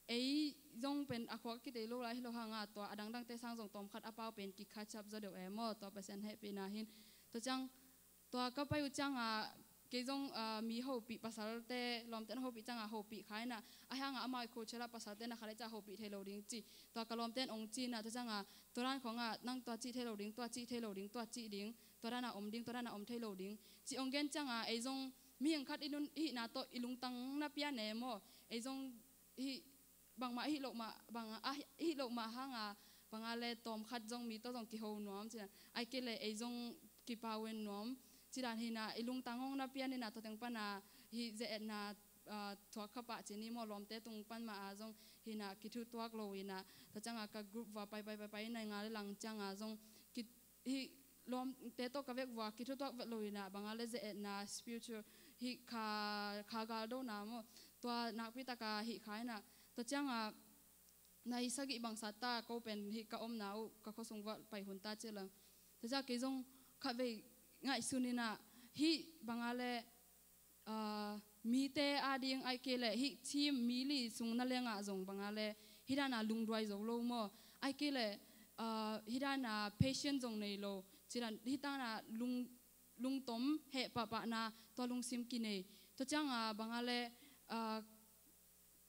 ei zong pen a khuak kitei lo lai hi lo hang a tua a dangdangte sang zong tawmkhat a pau pen kikha chap zaw deuh e maw, tua Pasian hehpihna hin. Tua ciang tua ka pai uh ciang a kei zong, ah, mi hopih, pasalte lawmte in hopih ciang a hopih kha in ah, ahih hang a amau i culture ah pasalte na kha le ciang hopih thei lo ding ci. Tua ka lawmte in ong ci in ah, tua ciang a tua dan khong a nang tua cih thei lo ding, tua cih thei lo ding, tua cih ding, tua dan a om ding, tua dan a om thei lo ding ci ong gen ciang a ei zong mihing khat i nun i hihna tawh i lungtang na pian e maw. Ei zong hih bangmah hih loh mah, bang a, hih loh mah hang a bang a le tawmkhat zong mi tawh zong kiho nuam ci dan. Ahih kei leh ei zong kipau en nuam ci dan hi in ah i lungtang hong na pian in ah tua teng pan a hih ze-etna, ah, thuak kha pah ci ni maw, lawmte tung pan mah a zong hi in ah kithutuak lo in ah tua ciang a ka group vua pai pai pai pai in ah nga le lang ciang a zong ki hih lawmte tawh ka vek vua kithutuak vet lo in ah bang a le ze-etna spiritual hih kha, kha galdona maw, tua nakpi tak a hih kha in ah. Tua ciang a nai sagih bang sat ta ko pen hih ka omna uh ka khuasung vua pai hun ta ci leng. Tua ciang kei zong khatvei ngaihsun in ah hih bang a le, ah, mite ading ahih kei leh hih thim mi li sung na leng ah zong bang a le hih dan a lungduai zo lo maw. Ahih kei leh, ah, hih dan a patient zong nei lo ci dan, hih dan a lung, lungtom heh pahpahna tua lungsim kinei. Tua ciang a bang a le, ah,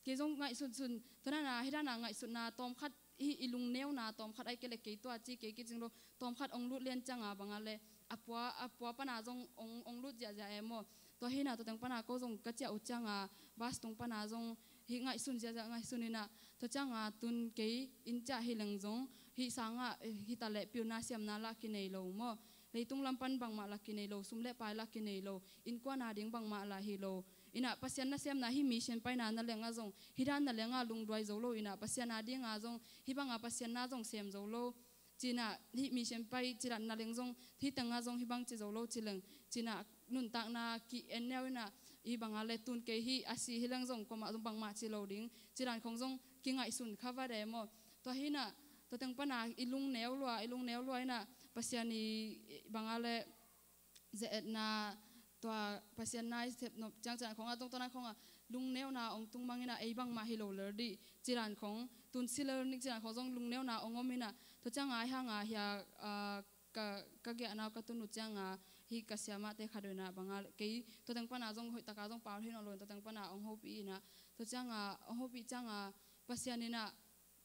kei zong ngaihsunsun tua dan a hih dan a ngaihsutna tawmkhat, hih i lungneuna tawmkhat ahih kei leh kei tua ci kei kicing lo tawmkhat ong lut lian ciang a bang a le a pua, a pua pan a zong ong, ong lut ziahziah e maw. Tua hi in ah tua teng pan a ko zong ka ciah uh ciang a bus tung pan a zong hih ngaihsun ziahziah ngaihsun in ah, tua ciang a tun kei inn ciah hi leng zong hih sang ah, eh, hi ta leh pilna siamna lah kinei lo maw. Leitung lam pan bangmah lah kinei lo, sum le pai lah kinei lo, innkuan ading bangmah lah hi lo. In ah Pasian nasemna hih mission paina na leng ah zong hih dan na leng ah lungduai zo lo in ah Pasian ading a zong hih bang a Pasian na zong sem zo lo. Ci in ah hih mission pai ci dan na leng zong hih teng ah zong hih bang ci zo lo ci leng. Ci in ah nuntakna ki-en neu in ah hih bang a le tun kei hih a si hi leng zong kuamah zong bangmah ci lo ding ci dan khong zong kingaihsun kha vat e maw. Tua hi in ah tua teng pan a i lungneu lua, i lungneu lua in ah Pasian i bang a le ze-etna, tua Pasian na i sepnop ciang ci dan khong a tungtawn a khong a lungneuna ong tung mang in ah ei bangmah hi lo lel dih ci dan khong, tun si lel ning ci dan khong zong lungneuna ong om in ah, tua ciang a hih hang a hia, ah, ka, ka giahna uh ka tun uh ciang a hih ka siamahte khat uh in ah bang a kei tua teng pan a zong hoih tak a zong pau thei nawn lo in tua teng pan a ong hopih in ah, tua ciang a ong hopih ciang a Pasian in ah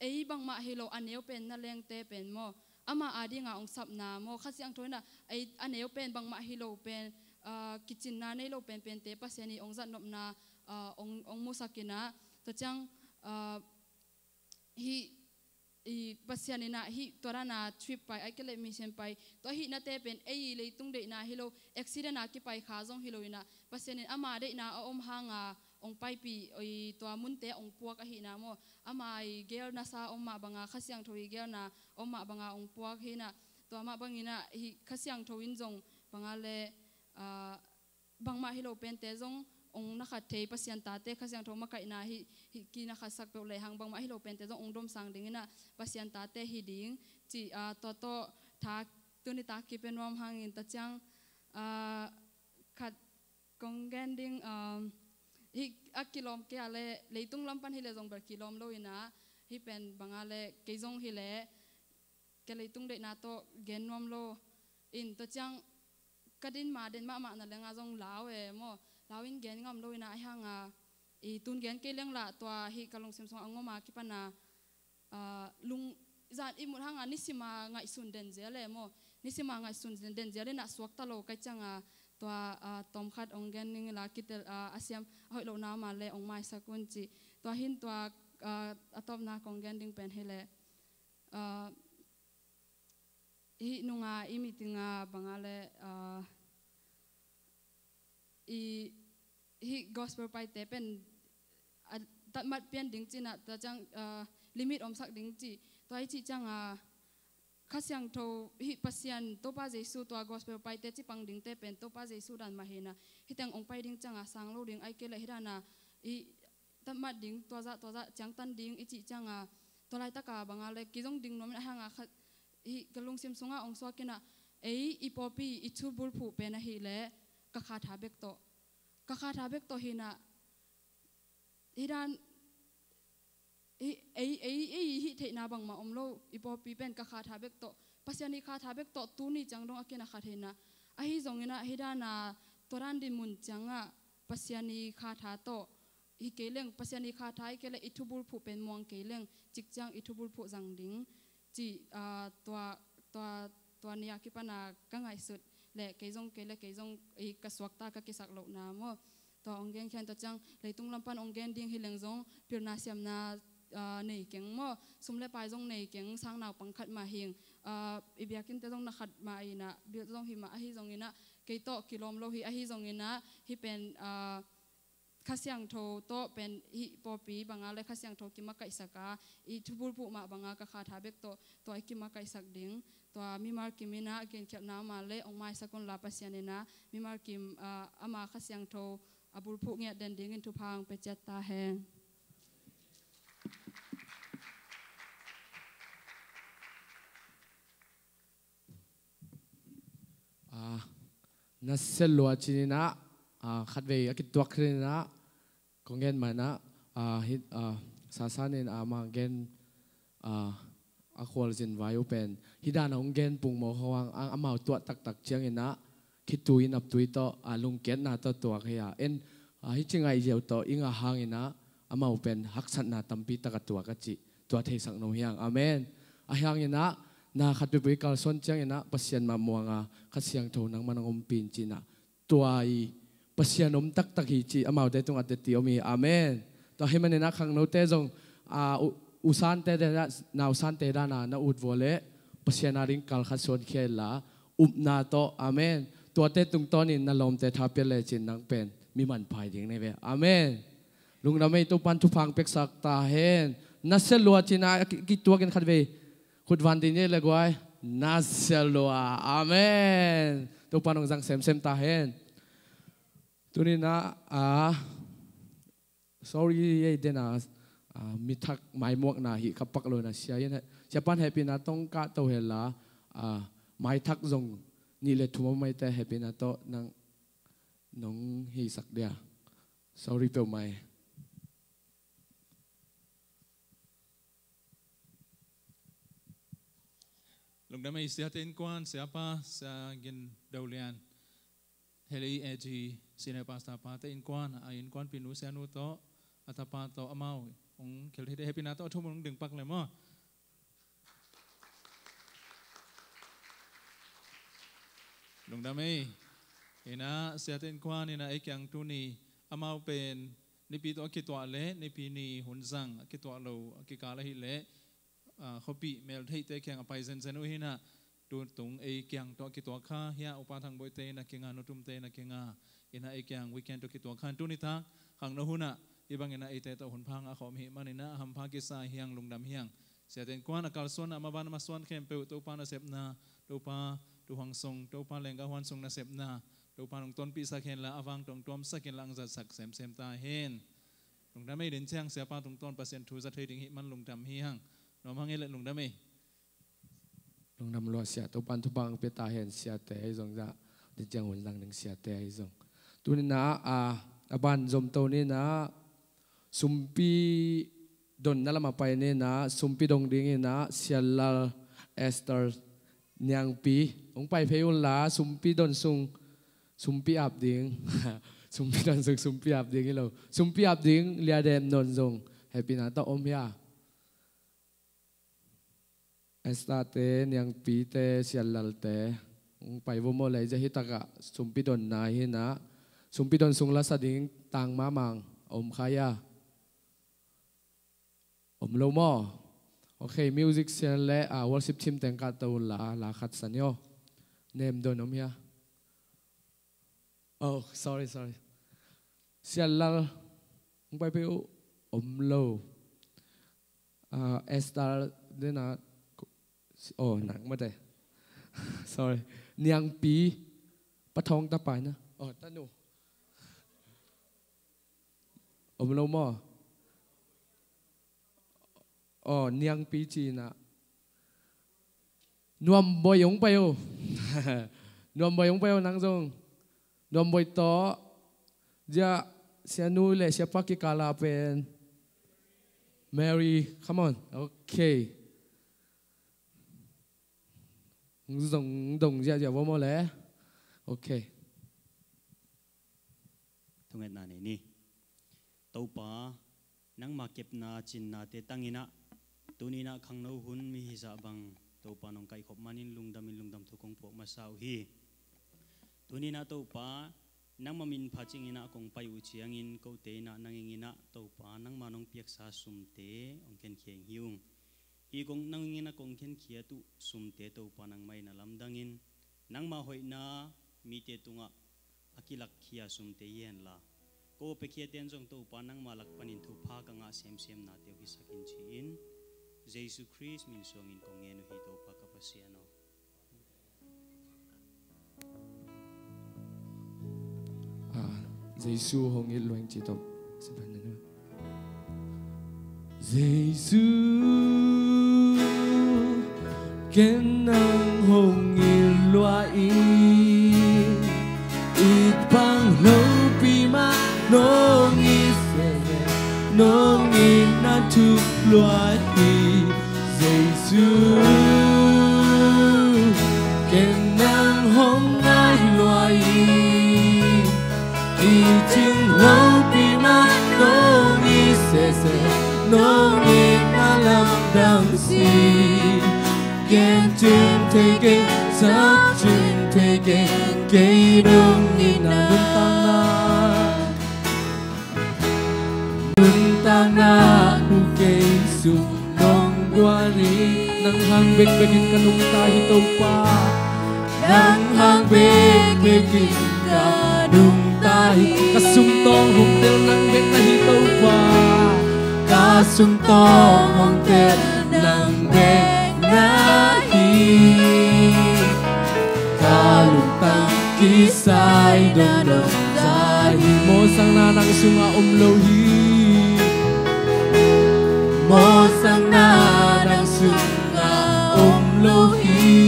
ei bangmah hi lo a neu pen na lengte pen maw, ama ading a ong sapna maw, Kha Siangtho in ah ei a neu pen bangmah hi lo pen, ah, kicinna nei lo penpente Pasian i ong zatnopna, ah, ong, ong musak in ah, tua ciang, ah, hih i Pasian in ah hih tua dan a trip pai ahih kei leh mission pai tua hih nate pen ei i leitung deihna hi lo, accident a kipai kha zong hi lo in ah Pasian in ama deihna a om hang a ong paipih, oi, tua munte ong puak ahihna maw, ama i geelna sa om mah bang a, Kha Siangtho i geelna om mah bang a ong puak hi in ah, tua mah bang in ah hih Kha Siangtho in zong bang a le, ah, bangmah hi lo pente zong ong na khat thei, Pasian tate Kha Siangtho makaihna hih, hih ki na khatsak peuh lehang bangmah hi lo pente zong ong domsang ding in ah Pasian tate hi ding ci, ah, tua tawh tha, tuni tak kipia nuam hang in tua ciang, ah, khat kong gen ding, um, hih a kilawm kei a le leitung lam pan hi leh zong bel kilawm lo in ah, hih pen bang a le kei zong hi leh ka leitung deihna tawh gen nuam lo in tua ciang ka din ma den mahmah na leng a zong lau e maw, lau in gen ngam lo in ah, ahih hang a I tun gen kei leng lah tua hih ka lungsim sungah a ngom a kipana, ah, lung, zan i mut hanga nisima ngaihsun den zel e maw. Nisima ngaihsun den, den zel inah suakta lo kai cianga tua, ah, tawmkhat ong gen ding ila kitel, ah, a siam a hoih lohna ma le ong maisak un ci. Tua hin tua, ah, a tawpna kong gen ding pen hi leh, ah, hih nunga i meeting a banga le, ah, i hih gospel paite pen a tatmat pian ding cinah tua ciang, ah, limit omsak ding ci. Tua i cih cianga Kha Siangtho hih Pasian Topa Jesu tua gospel paite cipang dingte pen Topa Jesu dan mah hinah hih teng ong pai ding cianga sang lo ding ai kei leh hih dana i tatmat ding tua zah tua zah ciangtan ding i cih cianga tua laitaka banga le kizong ding nuamin a hanga khat hih ka lungsim sunga ong suak inah ei i pawpi i thubulphuh pen ahih leh ka khatha bek tawh, ka khatha bek tawh hinah hih dan hih, ei, ei, ei hih theihna bangmah om lo. I pawpi pen ka khatha bek tawh, Pasian i khatha bek tawh tuni ciang dong a kinah khat hinah. Ahi zonginah hih dana tua dan din mun ciangah Pasian i khatha tawh hi kei leng, Pasian i khatha hi kei leh i thubulphuh pen muang kei leng cik ciang i thubulphuh zang ding ci, ah, tua, tua, tua ni a kipana ka ngaihsut le kei zong kei le kei zong i ka suakta ka kisak lohna maw. Tua ong gen khian tua ciang leitung lampan ong gen ding hi leng zong pilna siamna, ah, nei keng maw. Sum le pai zong nei keng sang naupang khat mah hing, ah, i biakinnte zong na khat mah inah bil zong hi mah ahi zonginah kei tawh kilawm lo hi ahi zonginah hih pen, ah, Kha Siangtho tawh pen hih pawpi banga le Kha Siangtho kimakaihsak a i thubulphuh mah banga ka khatha bek tawh tua i kimakaihsak ding. Tua mimal kim inah genkhialhna ma le ong maisak unla Pasian inah mimal kim, ah, ama Kha Siangtho a bulphuh ngiat den dingin thupha ong pia ciat ta hen. Ah, na sia lua cininah, ah, khatvei a kituak kheninah kong gen manah, ah, hih, ah, sasanin, ah, manggen, ah, a khualzin vai uh pen hih dana hong gen pungmawk hawang ang amau tuah taktak cianginah khitui naptui tawh, ah, lungkiatna tawh tuak hi a en, ah, hih ci ngaih ziau tawh i ngah hanginah amau pen haksatna tampi taka tuak a cih tua theisak no hiang. Amen. A hianginah na khatpipui kalsuan cianginah Pasian mah muanga Kha Siangtho nangman hong ompin cinah tua i Pasian om taktak hi ci amaute tungah teti om hi. Amen. Tua hi maninah khangnote zong, ah, u, usante dana, nausante dana na ut vua leh Pasian a ding kal khat suan khia inla upna tawh. Amen. Tuate tungtawnin na lawmte tha pia lecin nang pen mi manpha hi ding nei ve. Amen. Lungdam ei, Topan thupha ong peksak ta hen. Na sia lua cinah ki, kituakin khatvei khut van ding ei le guai. Na sia lua. Amen. Topan ong zang semsem ta hen. Tuninah, ah, sorry ei dena, ah, mi thak maimuakna hi kha pak lo inah sia in, siapan hehpihna tawh kah to henla, ah, maithak zong nih le thum om maite hehpihna tawh nang nong hisak dia. Sorry peuhmah ei. Lungdam ei, Siate Innkuan, Siapa, Sia Gin Do Lian, Heli A G, Senior Pastor pate innkuan, a innkuanpinu Sianu tawh, a tapa tawh amau hong khel theite hehpihna tawh a thum hong ding pak le maw. Lungdam ei. Inah Siate Innkuan inah ei kiang tuni amau pen Nipi tawh a kituah leh Nipi ni hun zang a kituah lo a kikal ahih leh, ah, khuapih meltheihte kiang a pai zenzen uh hinah, tutung ei kiang tawh a kituak kha hiah Upa Thang Boite in a kinga, Nu Tumte in a kinga, inah ei kiang weekend tawh kituak kha in tuni tak khangno hunah hih banginah eite tawh hunpha ngah khawm hih maninah hampha kisa hiang, lungdam hiang. Siate Innkuan a kalsuan a maban a masuan khempeuh Topa nasepna, Topa tuuhuang sung, Topa lenggah huan sung nasepna Topa nong tonpihsak henla a vang tawh ong tuamsak inla ong zatsak semsem ta hen. Lungdam ei, din ciang Siapa tungtawn Pasian thu za thei ding hih man lungdam hiang. Nuam hang ei le lungdam ei. Lungdam lua Sia, Topan thupha ong pia ta hen. Siate ahi zong zah din ciang hun zang ding Siate ahi zong. Tuninah, ah, a ban zomto ninah sumpi donna lamah pai ninah sumpi dong dinginah Siallal Esther Niangpi hong pai phei unla sumpi don sung sumpi ap ding Sumpi dan zong sumpi ap ding hi lo. Sumpi ap ding Lia Dem Non zong hehpihna tawh om hia? Esther te, Niangpi te, Siallal te, hong pai vo maw le. Zia hi takah sumpi donna hi na. Sumpi don sung la sa ding Tang Mamang om kha hia? Om lo maw? Ok, musician le, ah, worship team teng kah to un la, la khat sa ni aw. Nem don om hia? Oh, sorry, sorry. Siallal, hong pai peuh, om lo. Ah, Esther, dena, oh, nang mate. Sorry. Niangpi, Pa Thawng ta pai na. Oh, tanu. Om lo maw? Oh, Niangpi ci na. Nuamboi hong pai o. Nuamboi hong pai o nang zong. Nuamboi tawh. Zia Sianu le Siapa kikala pen Mary, come on. Ok. Zong dong ziahziah vo maw le. Ok. Thungetna nei ni. Topa, nangma kepna cinnate tanginah, tuninah khangno hun mi hizah bang Topa nong kaihkhop manin lungdamin lungdam thu kong puak masa uh hi. Tuninah Topa, nangma min pha cinginah kong pai uh ciangin kote inah nang inginah Topa nangma nong piaksa sumte hong khenkhia ing hi ung. Hi kong nang inginah kong khenkhiat uh sumte Topa nangmah inah lamdangin nangma hoihna mite tungah a kilakkhia sumte hi henla, ko piakhiaten zong Topa nangma lak panin thupha ka ngah semsemnate uh hisak in ci-in Jesu Khrist min suangin kong ngen uh hi Topa ka Pasian aw. Ah, Jesu hong it luang ci tawh. Jesu, ken nang hong it luang in, it bang lopi mah nong it veve, nong it na thuk luang hi. Jesu, ken nang hong ngai luang in, i cing lopi mah nong it sese, nong it na lamdang si. Gen cing thei kei, sak cing thei kei, kei nong it na nuntakna, nuntakna uh kei sung nong guan hi. Nang hang bekbek in ka nungta hi Topa. Nang hang bekbek in ka nungta hi. Ka sungtawng hong tel nang bek na hi Topa. Ka sungtawng hong tel nang bek na hi. Ka lungtang kisai dong dong za hi. Mawsangna nang sungah om lo hi. Mawsangna nang sungah om lo hi.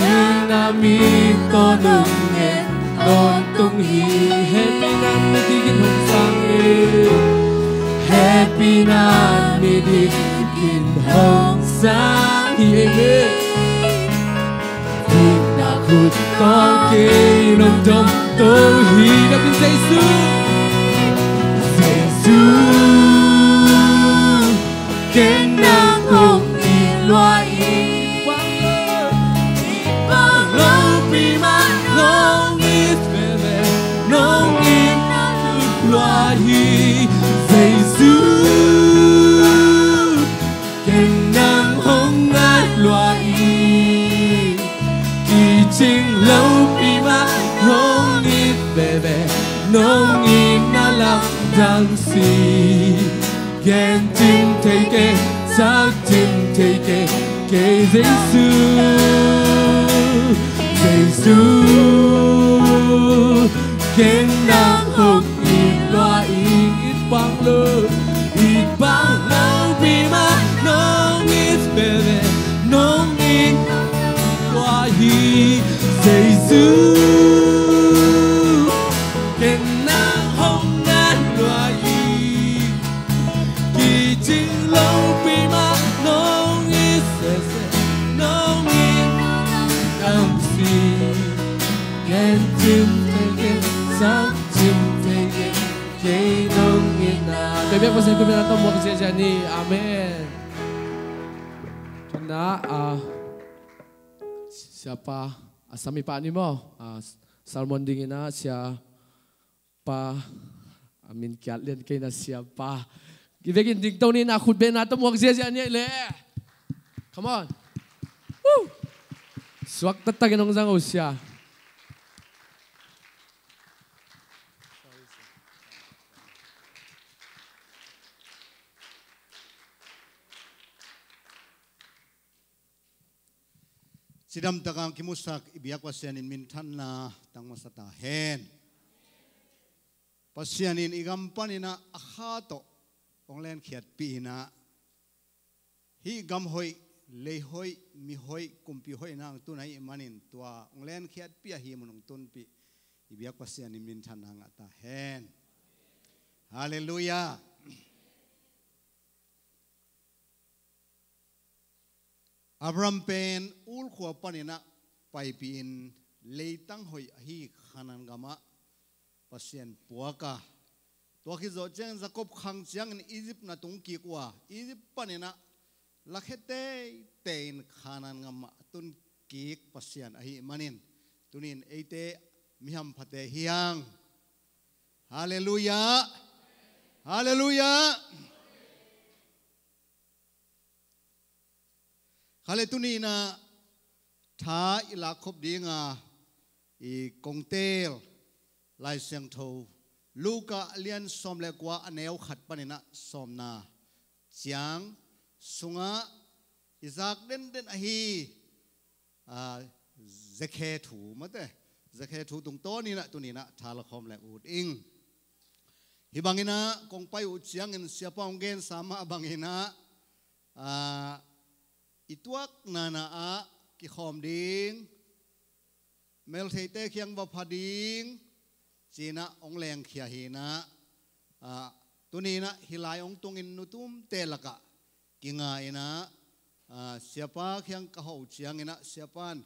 Ina mi tawh nong ngen tawntung hi. Hehpihna midik in hong sang hi. Hehpihna midik in hong sang hi. Amen. Dikna khut tawh kei nong dong to hi. Dap in Jesu. Jesu, ken nang hong it luang in, i bang lopi mah nong it veve, nong it na thuk luang hi. Jesu, ken nang hong ngai luang in, kicing lopi mah nong it veve, nong it na lamdang si. Gen cing thei kei, sak cing thei kei, kei Jesu, Jesu, ken nang hong it luang in, it bang lo, it bang lopi mah nong it veve, nong it luang hi. Jesu, ken nang hong ngai luang in, kicing lopi mah nong it sese, nong it na lamdang si. Pasian khut bengna tawh muak ziahziah ni. Amen. Tuna, ah, siapa, ah, sami pa ni maw? Ah, sermon dingin ah siapa, ah, min kiat lian kei na siapa. Kivekin dingto ni na khut bengna tawh muak ziahziah ni le. Come on. Woo! Suak taktakin hong zang o sia. Cidam takin kimusak i biak Pasian in minthanna tang masa ta hen. Pasian in i gam panin ah a Kha tawh hong lenkhiatpih in ah, hih gam hoih, lei hoih, mi hoih, kumpi hoih na hong tun ahih manin tua hong lenkhiatpih a hih mun hong tunpih i biak Pasian in minthanna ngah ta hen. Halleluiah. Abraham pen Ur khua panin ah paipih in leitang hoih ahi Kanaan gamah Pasian puak a, tua khit zawh ciangin Jakob khang ciangin Egypt na tung kik uh a, Egypt panin ah lakhia teitein Kanaan gamah tun kik Pasian ahih manin, tuni-in eite mi hamphate hi hang. Halleluiah. Halleluiah. Kha le, tuni-in ah tha i lakkhop ding a, i kong teel Lai Siangtho Luka a lian sawm le kua, a neu khat panin ah sawmna ciang sungah i zak denden ahi, ah, Zakhe thu, mate, Zakhe thu tungtawnin ah tuni-in ah tha lakhawm le ut ing. Hih bangin ah kong pai uh ciangin siapa hong gensa mah bangin ah, ah, i tuakna-ah kikhawm ding, meltheite kiang va pha ding ci-in ah hong lengkhia hi-in ah, ah, tuni-in ah hih lai hong tungin nutumte lakah kinga-in ah, ah, siapa kiang ka hawh ciangin ah siapa in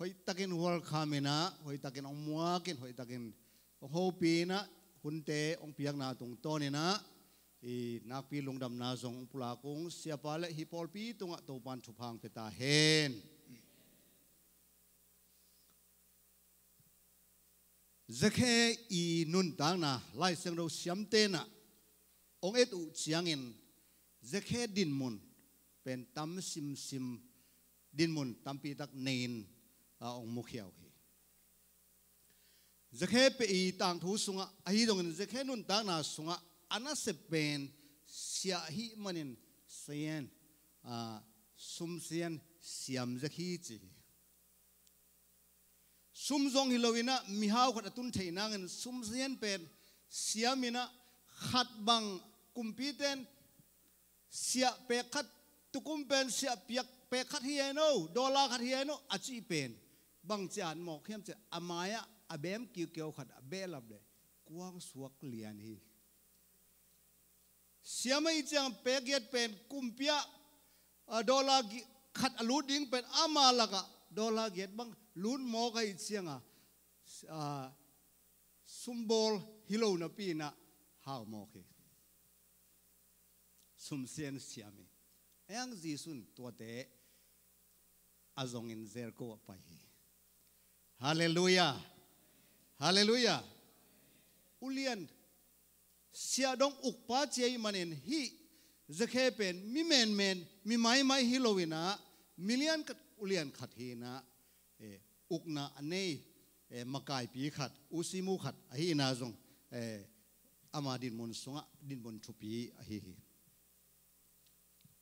hoihtakin welcome-in ah, hoihtakin hong muakin, hoihtakin hong hopih-in ah, hunte hong piakna tungtawnin ah i nakpi lungdamna zong hong pulak ung. Siapa le hih pawlpi tungah Topa'n thupha hong pia ta hen. Zakhe i nuntakna Lai Siangtho siamte'n ah hong et uh ciangin Zakhe dinmun pen tam simsim, dinmun tampi tak nei-in, ah, hong mukhia uh hi. Zakhe pen i tangthu sungah ahi zongin Zakhe nuntakna sungah a nasep pen sia ahih manin sian, ah, sum sian siam Zakhe ci hi. Sum zong hi lo-in ah mihau khat a tun theih nangin sum sian pen siam-in ah, khat bang kumpite'n siah pek khat, tukum pen siah piak pek khat hi hen aw, dollar khat hi hen aw a cih pen bangci-a mawk hiam cih leh, a mai-ah a beem kiukiau khat a behlap leh kuang suak lian hi. Siam ahih ciang pek giat pen kumpi-ah, a, dollar gi-, khat a lut ding pen ama lakah dollar giat bang lut mawk ahih ciangin, a, sumbawl hi lo napi-in ah hau mawk hi. Sum sian siam hi. Ahih hang Jesuh in tuate a zongin Jericho ah pai hi. Halleluiah. Halleluiah. Ulian siah dong ukpa ci ahih manin hih Zakhe pen mi menmen, mi maimai hi lo-in ah, milian khat ulian khat hi-in ah, eh, ukna a nei, eh, makaipi khat, usimu khat ahihna zong, eh, ama dinmun sungah dinmun thupi ahi hi.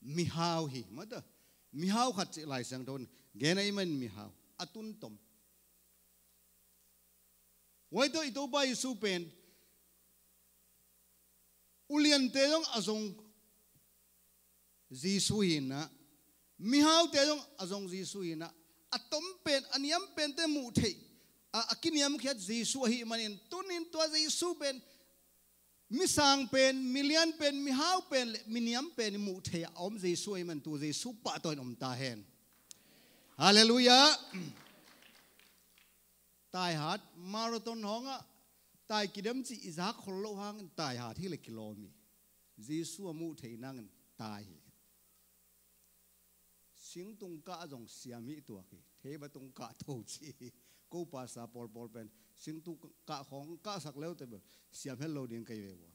Mihau hi, mata. Mihau khat cih Lai Siangtho in gen ahih manin mihau a tun tom. Huai tawh i Topa Jesuh pen uliante zong a zong Jesuh hi-in ah, mihaute zong a zong Jesuh hi-in ah, a tom pen, a niam pente muh theih a, a kiniamkhiat Jesuh ahih manin, tuni-in tua Jesuh pen, mi sang pen, mi lian pen, mihau pen le mi niam pen i muh theih a om Jesuh ahih manin, tua Jesuh pahtawi-in om ta hen. Halleluiah. Taihat, marathon hong ah tai kidem cih i zak khol loh hangin taihat hi leh kilawm hi. Jesu a muh theih nangin tai hi. Singtung kah zong siam hih tuak hi. Theiba tung kah tho ci hi. Ko pasa pawlpawl pen singtung kah khawng kahsak leute bel siam het lo ding kei ve ua.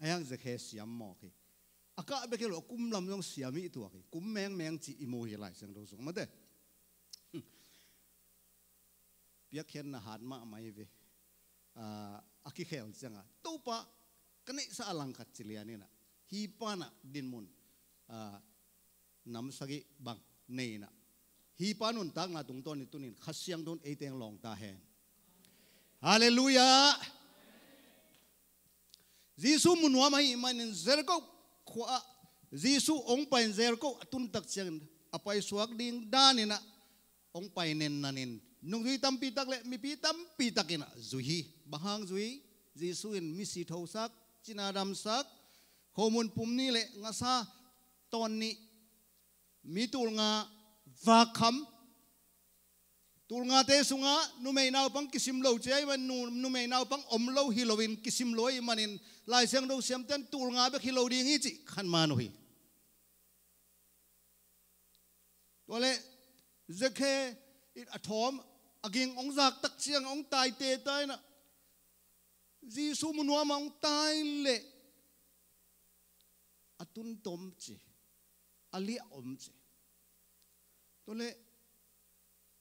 Ahi hang Zakhe siam mawk hi. A kah bek hi lo, a kum lam zong siam hih tuak hi. Kum mengmeng ci i mu hi Lai Siangtho sung mate. Piakkhiatna hat mahmah hi ve. A, a kikhel ciangah Topa, ka neihsa a langkhat ci lian inah, hih panah dinmun, a, nam sagih bang nei inah, hih pa nuntakna tungtawn i tunin Kha Siangtho in ei teng lawng ta hen. Halleluiah. Jesu mu nuam ahih manin Jericho khua-ah Jesu hong pai in Jericho a tuntak ciangin a paisuak ding daninah hong pai nennanin nungzui tampi tak le mipi tampi takinah zui hi. Bang hang zui? Jesu in misi thosak, cina damsak, khomun pum nih le ngasa tawn nih, mi tulnga vakkham, tulngate sungah numei naupang kisim lo ci ahih manin, nu-, numei naupang om lo hi loin kisim lo ahih manin Lai Siangtho siamten tulnga bek hi lo ding hi cih khanman uh hi. Tuale Zakhe in a thawm a ging hong zak tak ciang hong taite ta inah Jesu mu nuam a hong tai leh a tuntom ci, a liah om ci. Tuale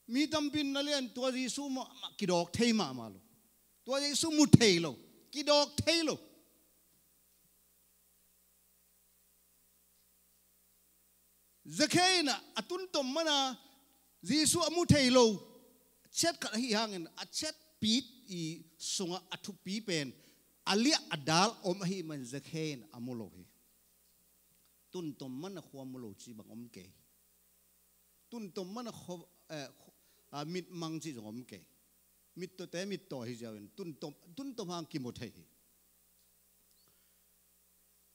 mi tampin na lian tua Jesu mah kidawk thei mahmah lo. Tua Jesu mu thei lo, kidawk thei lo. Zakhe in a tuntom mana Jesu a mu thei lo. Chet khat ahi hangin a chet pi i sungah a thupi pen a liah a dal om ahi man Zakhe in a mu lo hi. Tuntom mana khua mu lo ci bang om kei. Tuntom mana kho-, eh, kho-, a, mitmang ci zong om kei. Mittawte mittaw hi ziau in tuntom, tuntom hang kimu thei hi.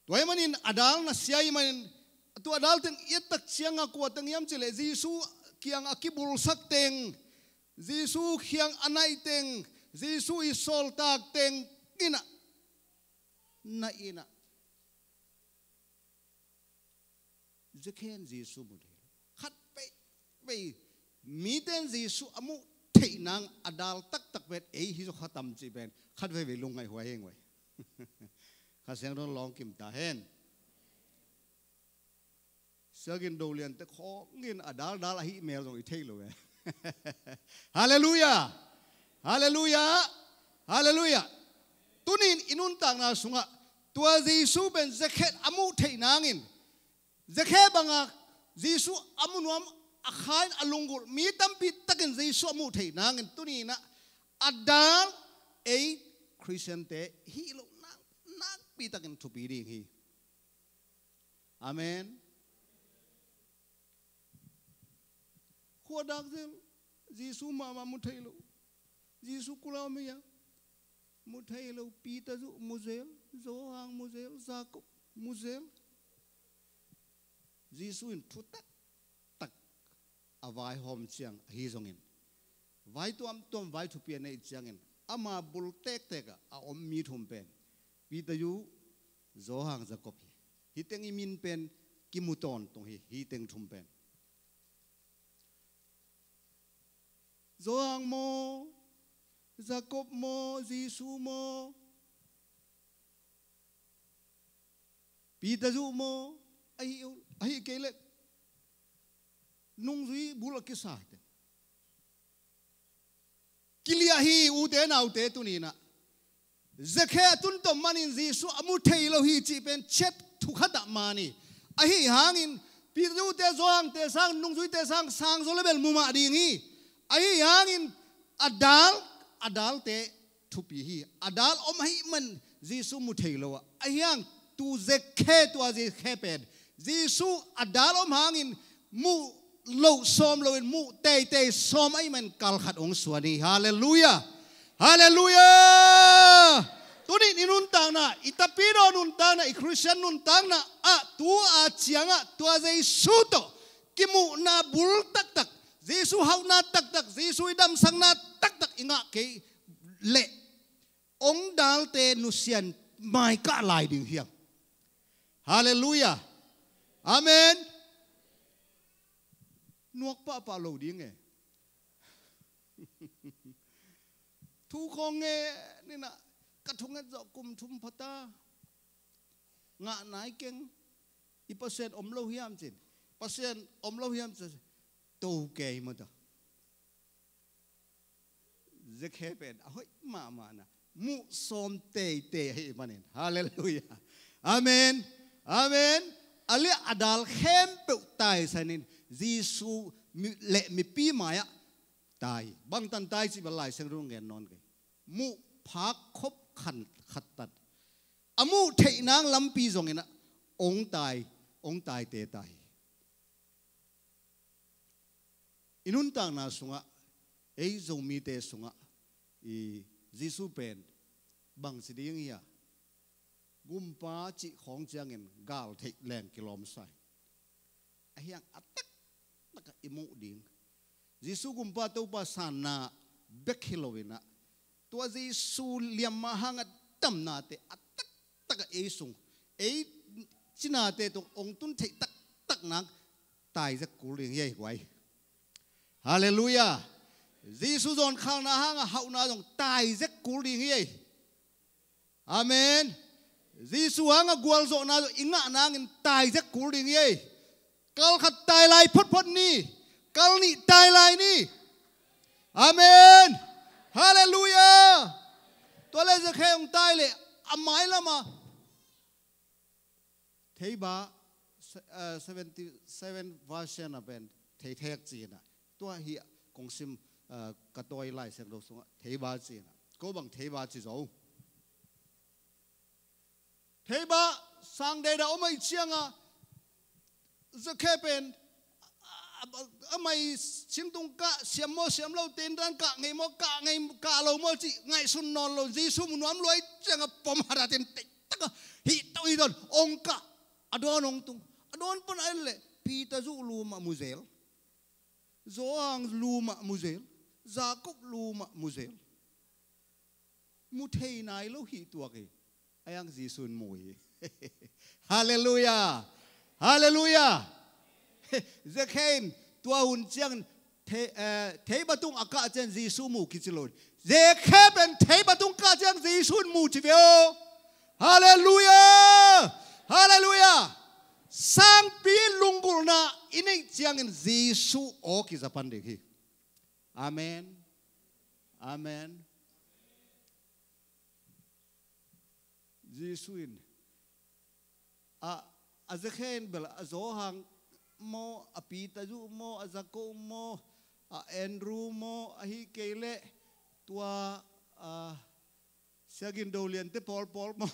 Tua ahih manin a dal na sia ahih manin, tua a dal teng i et tak cianga kua teng hiam cih leh Jesu kiang a kibulsak teng, Jesu kiang a naih teng, Jesu i sawltak teng inah, na inah Zakhe in Jesu mu thei lo. Khat veivei mite in Jesu a muh theih nang a dal taktak pen ei hi zaw kha tam cih pen khat veivei lungngaih huai heng huai. Kha Siangtho in lawng kim ta hen. Siagin do liante khawngin a daldal ahi mel zong i theih lo e. Halleluiah. Halleluiah. Halleluiah. Tunin i nuntakna sungah tua Jesu pen Zakhe a muh theih nangin, Zakhe banga Jesu a mu nuam a khain a lunggulh mi tampi takin Jesu a muh theih nangin tuninah a dal ei Khristiante hih loh nak, nakpi takin thupi ding hi. Amen. Khua dak zel, Jesu mahmah mu thei lo. Jesu kula om hi a, mu thei lo. Peter zu mu zel, Johan mu zel, Jakob mu zel. Jesu in thu taktak a vaihawm ciang ahi zongin, vai tuamtuam, vai thupi a neih ciangin ama bul tektek ah a om mi thum pen Peter zu, Johan, Jakob hi. Hih teng i min pen kimu tawntung hi, hih teng thum pen. Johan maw, Jakob maw, Jesu maw, Peter zu maw, ahi, ahi kei leh nungzui bul a kisate. Kiliah hi, ute naute, tuninah Zakhe a tuntom manin Jesu a mu thei lo hi cih pen chet thukhat ah man hi. Ahi hangin Peter zute, Johante sang, nungzuite sang, sang zaw le bel mu mah ding hi. Ahi hangin a dal, a dalte thupi hi. A dal om ahih man Jesu mu thei lo ah. Ahi hang tu Zakhe, tua Zakhe pen Jesu a dal om hangin muh loh sawm loin muh teitei sawm ahih man kal khat hong suan hi. Halleluiah. Halleluiah. Tunin i nuntakna, i tapidaw nuntakna, i Khristian nuntakna ah tu a ciangah tua Jesu tawh kimuhna bul taktak, Jesu hauhna taktak, Jesu i damsakna taktak i ngah kei leh hong dalte nusian maikah lai ding hiam? Halleluiah. Amen. Nuak pahpah lo ding e. Thu khawng nge nina, ka thunget zawh kum thum phata. Ngah nai keng. I Pasian om lo hiam cin. Pasian om lo hiam cin. To kei mata. Zakhe pen a hoih mahmah na, muh sawm teitei ahih manin. Halleluiah. Amen. Amen. A liah a dal khempeuh taisanin Jesu mi-, le mipi mai-ah tai. Bangtan tai cih bel Lai Siangtho in gen nawn kei. Muh phak khop khan khattat. A muh theih nang lampi zongin ah ong tai, ong taite tai. I nuntakna sungah, ei Zomite sungah, i Jesu pen bangci ding hia? Gumpa cih khawng ciangin gal theih leng kilawm sa hi. Ahi hang a taktakah i muh ding. Jesu Gumpa Topa sanna bek hi loin ah, tua Jesu liamma hangah damnate a taktakah ei sung, ei cinate tung ong tun theih taktak nang taizek kul ding hi ei guai. Halleluiah. Jesu zawnkhalna hangah hauhna zong taizek kul ding hi ei. Amen. Jesu hangah gualzawhna zong i ngah nangin taizek kul ding hi ei. Kal khat tai lai photphot ni. Kal nih tai lai ni. Amen. Halleluiah. Tua le Zakhe hong tai le a mailama theiba, eh, seventy seven version a pen theithek cina. Tua hi kong sim, eh, ka tawi Lai Siangtho sungah theiba cina. Ko bang theiba ci zo. Theiba sang deida om ahih cianga Zakhe pen a, a, a mai sintung kah siam maw siam lo, tendan kah ngei maw, kah ngei, kah lo maw cih ngaihsun nawn lo. Jesu mu nuam luai cianga pom hadatin teihtaka hih tawh hih dawn ong kah. A dawn ong tung. A dawn pan a en leh Peter zuh lumah mu zel. Johan lumah mu zel. Jakob lumah mu zel. Mu thei nai lo hih tuak hi. A yang Jesu in mu hi. Halleluiah. Halleluiah. Zakhe in tua hun ciangin thei, eh, theiba tung a kah ciang Jesu mu kici lo. Zakhe pen theiba tung kah ciang Jesu in mu ci ve aw. Halleluiah. Halleluiah. Sangpi lunggulhna i neih ciangin Jesu aw kiza pan ding hi. Amen. Amen. Jesu in a, a Zakhe in bel a Johan maw, a Peter zuh maw, a Jakob maw, a Andrew maw, ahih kei leh tua, a, Sia Gin Do Lian te pawlpawl maw,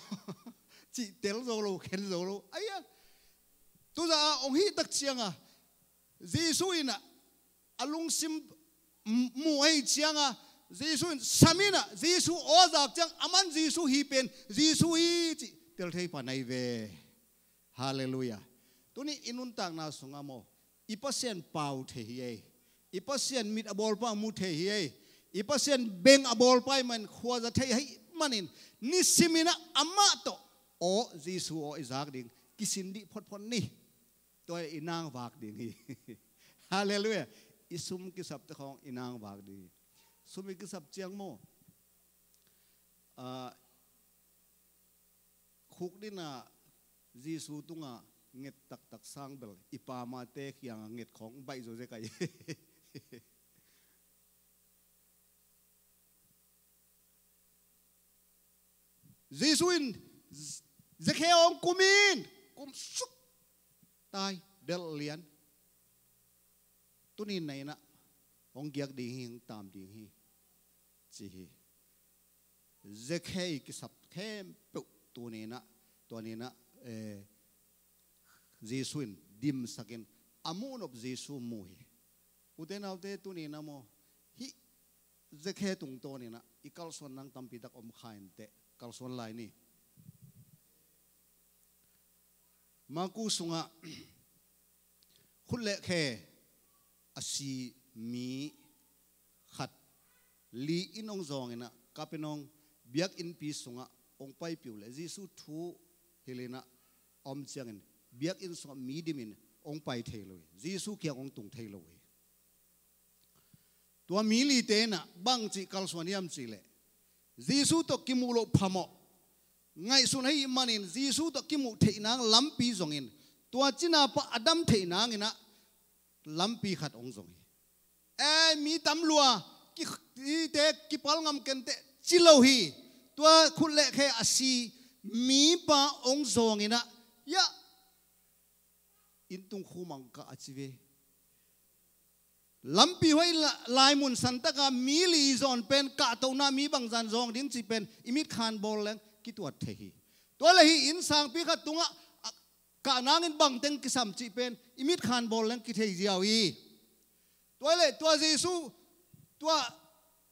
cih tel zo lo, khen zo lo. Aia, tuza a ong hih tak cianga Jesu in a, a lungsim mu ahih cianga Jesu in sam in a, Jesu aw zak ciang aman Jesu hi pen Jesu hi cih tel thei pan ahi ve. Halleluiah. Tuni i nuntakna sungah maw, i Pasian pau thei hi ei. I Pasian mit a bawlpa mu thei hi ei. I Pasian beng a bawlpa ahih man khuaza thei ahih manin nisimin a amah tawh aw, Jesu aw i zak ding kisin dih photphot ni. Tua i nang vak ding hi. Halleluiah. I sum kisapte khawng i nang vak ding hi. Sum i kisap ciang maw, ah, khukdina Jesu tunga nget taktak sang bel i pamate kianga nget khawng baih zo zek ahi. Jesu in Zakhe hong kum in, kum suk, tai delh lian. Tuni in na in a hong giak ding hi, hong tam ding hi, ci hi. Zakhe i kisap khempeuh tuni in a, tua ni in a, eh, Jesu in dimsakin a muhnop Jesu mu hi. Ute naute, tuni in a maw, hih Zakhe tungtawn in a i kalsuan nang tampi tak om kha inteh, kalsuan lai ni. Marku sungah khut le khe a si mi khat li in hong zawng in a, Kapernaum biakinnpi sungah hong paipih uh leh Jesu thu hilh in a, om ciangin biakinn sungah mi dimin hong pai thei lo hi. Jesu kiang hong tung thei lo hi. Tua mi lite in ah bangci kalsuan hiam cihleh, Jesu tawh kimuh loh phamawh ngaihsun ahih manin Jesu tawh kimuh theih nang lampi zongin, tua cinapa a dam theih nangin ah lampi khat hong zong hi. Ei, mi tam lua, ki, ite kipal ngam kenteh ci lo hi. Tua khut le khe a si mipa hong zongin ah, ya, inn tung khum ah hong kah a ci ve. Lampi hoih la-, laimun santaka mi li zawn pen kahtohna mi bangzah in zawng ding cih pen i mitkhan bawl leng kituat thei hi. Tua le hi inn sangpi khat tungah, a, kah nangin bangteng kisam cih pen i mitkhan bawl leng kithei ziau hi. Tua le tua Jesu, tua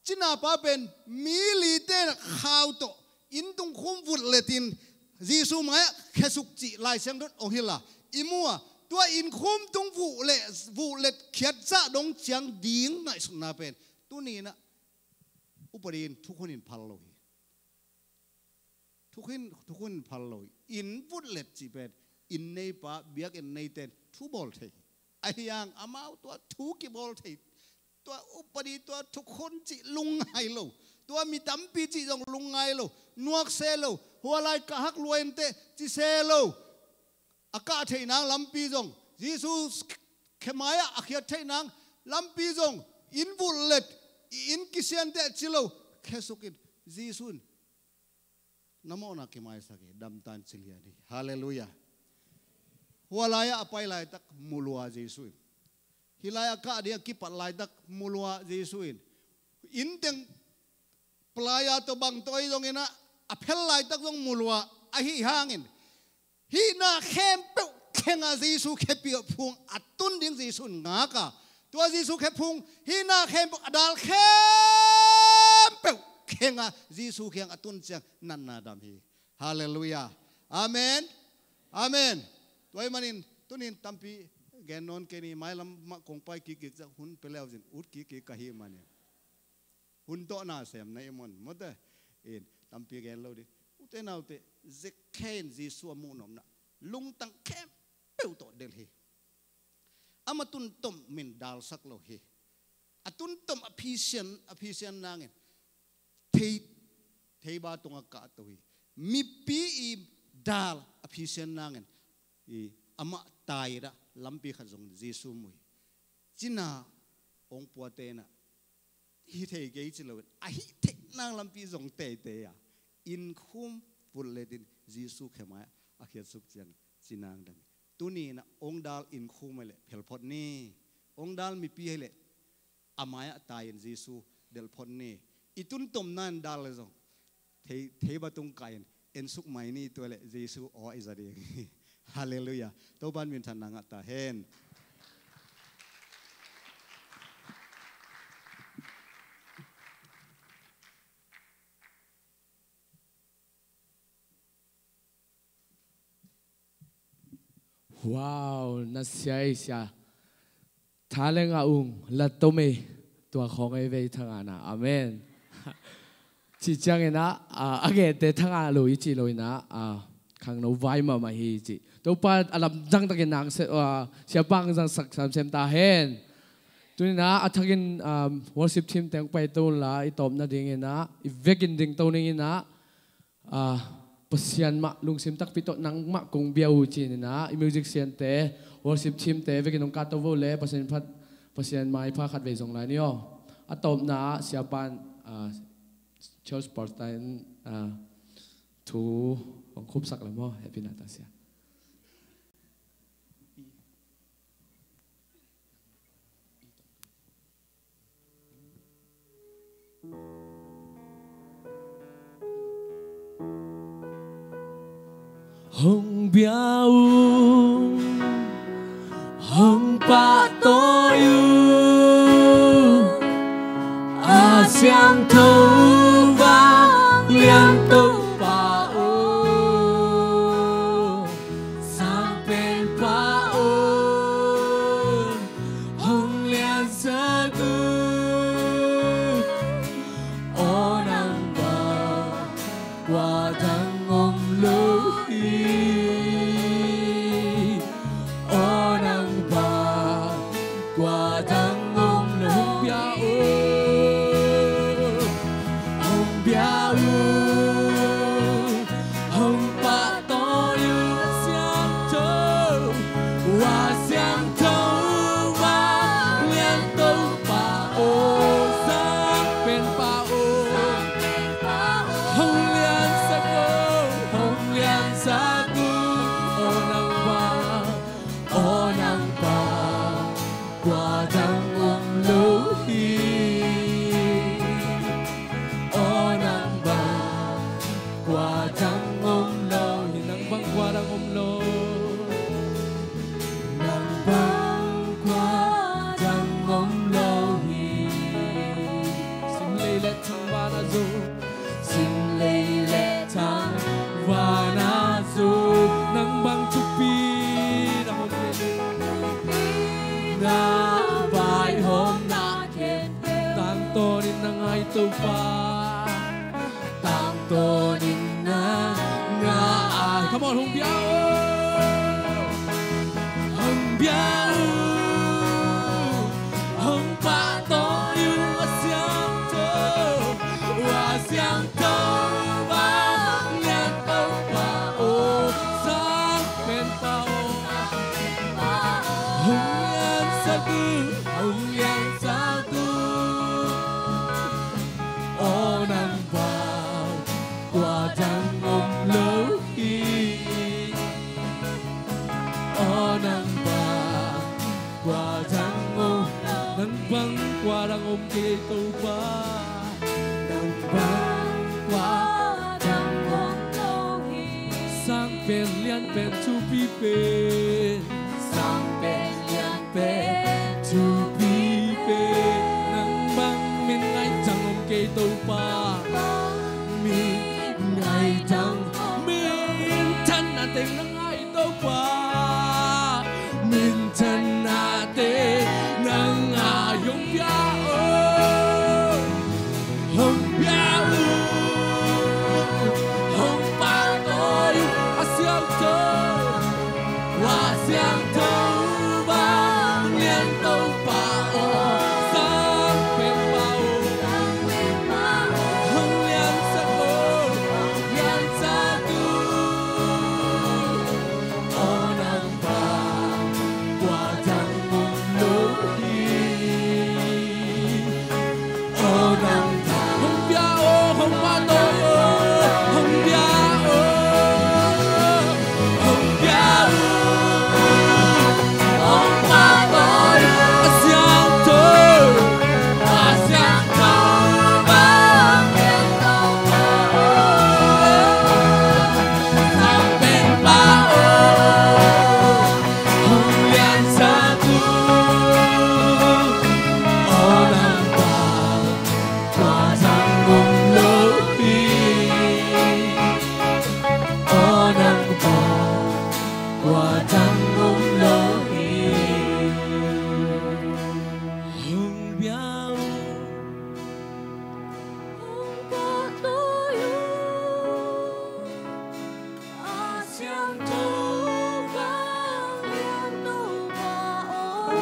cinapa pen mi lite in khau tawh inn tung khum vutletin Jesu mai-ah khesuk cih Lai Siangtho in hong hilh a i mu a, tua inn khum tung vuhle-, vuhlet khiat zah dong ciang ding ngaihsutna pen tuni in ah upadi in thukhun in phal lo hi. Thukhun, thukhun phal lo hi. Inn vutlet cih pen inn neipa, biakinn neite in thu bawl thei hi. Ahi hang amau tua thu kibawl thei, tua upadi, tua thukhun cih lungngai lo, tua mi tampi cih zong lungngai lo, nuak se lo, hua lai ka hak lua inteh ci se lo. A kah theih nang lampi zong, Jesu khe mai-ah a khiat theih nang lampi zong, inn vutlet, i inn kisianteh ci lo, khesuk in, Jesu in na mawhna kimaisak hi, damtan ci lian hi. Halleluiah. Hua lai-ah a pai laitak mu lua Jesu in. Hih lai-ah kah ding a kipat laitak mu lua Jesu in. Inn teng playa tawh bang tawh ahi zongin ah, a phel laitak zong mu lua, ahi hangin hihna khempeuh khenga Jesu khe phung a tun ding Jesu in ngak a, tua Jesu khe phung hihna khempeuh a dal khempeuh khenga Jesu kiang a tun ciang natna dam hi. Halleluiah. Amen. Amen. Tua ahih manin tunin tampi gen nawn kei ni, mailam mah kong pai kikkik ciang hun pia le uh cin ut kikkik ka hih manin. Hun tawh na sem na i mon mawte. In tampi gen lo ding. Ute naute, Zakkhai in Jesu a muh nopna lungtang khempeuh tawh delh hi. Amah tuntom min dalsak lo hi. A tuntom a phisian, a phisian nangin thei, theiba tungah kahto hi. Mipi i dal a phisian nangin i amah tai-in ah lampi khat zong Jesu mu hi. Cina hong puate in ah hi thei kei ci loin a hih theih nang lampi zong teitei a, inn khum vutletin Jesu khe mai-ah a khiatsuk ciang cina hong dam hi. Tuni in ah hong dal inn khum ahih leh phel phot ni. Hong dal mipi ahih leh a mai-ah tai-in Jesu delh phot ni. I tuntomna in dal leh zong thei, theiba tung kah-in ensuk mai ni, tua leh Jesu aw i za ding hi. Halleluiah. Topa'n minthanna ngah ta hen. Wow, na sia ei sia. Tha le ngah ung, la tom ei, tua khawng ei vei thangahna. Amen. Cih ciangin ah, a, a ngehte thangah lo i cih loin ah, a, khangno vai mahmah hi cih. Topa a lamdang takin nang se, a, siapa hong zangsak semsem ta hen. Tuni-in ah a thakin, a, worship team teng paito unla, i tawpna dingin ah, i vekin dingto ning in ah, a, Pasian mah lungsim takpi tawh nangmah kong bia uh ci-in ah, i musician-te, worship team-te vekin hong kahto vo le, Pasian phat, Pasian maipha khat vei zong lai ni aw. A tawpna ah siapa in, a, Charles Porter in, a, thu hong khupsak le maw, hehpihna ta sia. Hong bia uh, hong pahtawi uh, a siangtho vanglian Topa aw, sang penpa aw, hong liansak un, aw nangmah kua dang om lo hi. Tang om lo. Hong bia uh, hong bia uh, hong pahtawi uh, a siangtho, a siangtho, vanglian Topa aw, sang penpa aw, hong liansak aw, hong liansak uh, aw nang bang, aw nang bang, kua dang om lo hi. Aw nang bang, kua dang om lo hi. Nang bang kua dang om lo. Nang bang kua dang om lo hi. Sim lei le thang vana zo. Sim lei le thang vana zo. Nang bang thupi na hong pia, na vaihawmna khempeuh. Tangtawnin na ngai Topa. Tangtawnin na ngai. Come on, hong bia uh. Hong bia uh, hong pahtawi uh, a siangtho, a siangtho, vanglian Topa aw, sang penpa aw, hong liansak uh, hong liansak uh, aw nang bang, kua dang om lo hi. Aw nang bang, kua dang om, nang bang kua dang om kei Topa. Nang bang kua dang om lo hi. Sang pen, lian pen, thupi pen. Sang pen, lian pen, thupi pen. Nang bang min ngaih dang om kei Topa. Min ngaih dang, minthanna teng na ngai Topa, minthanna teng na ngai. Hong bia uh, hong bia uh, hong pahtawi uh, a siangtho, a siangtho, vanglian Topa aw, sang penpa aw, hong liansak aw, hong liansak uh. Aw nang bang, kua dang om lo hi. Aw nang bang, hong bia aw, hong pahtawi aw, hong bia aw, hong bia aw, hong pahtawi aw, a siangtho, a siangtho, bang, sang penpa aw, hong liansak uh. Aw nang bang, kua dang om lo hi. Aw nang bang, kua dang om lo hi. Hong bia uh, hong pahtawi uh, a siangtho, vanglian Topa aw,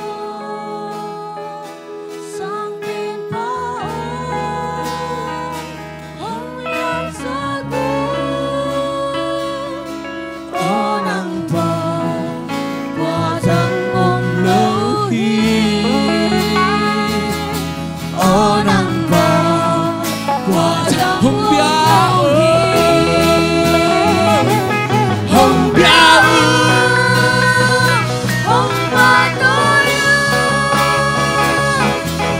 sang penpa aw, hong liansak uh. Aw nang bang, kua dang om lo hi. Aw nang bang, kua dang om lo hi. Hong bia uh, hong bia uh, hong pahtawi uh,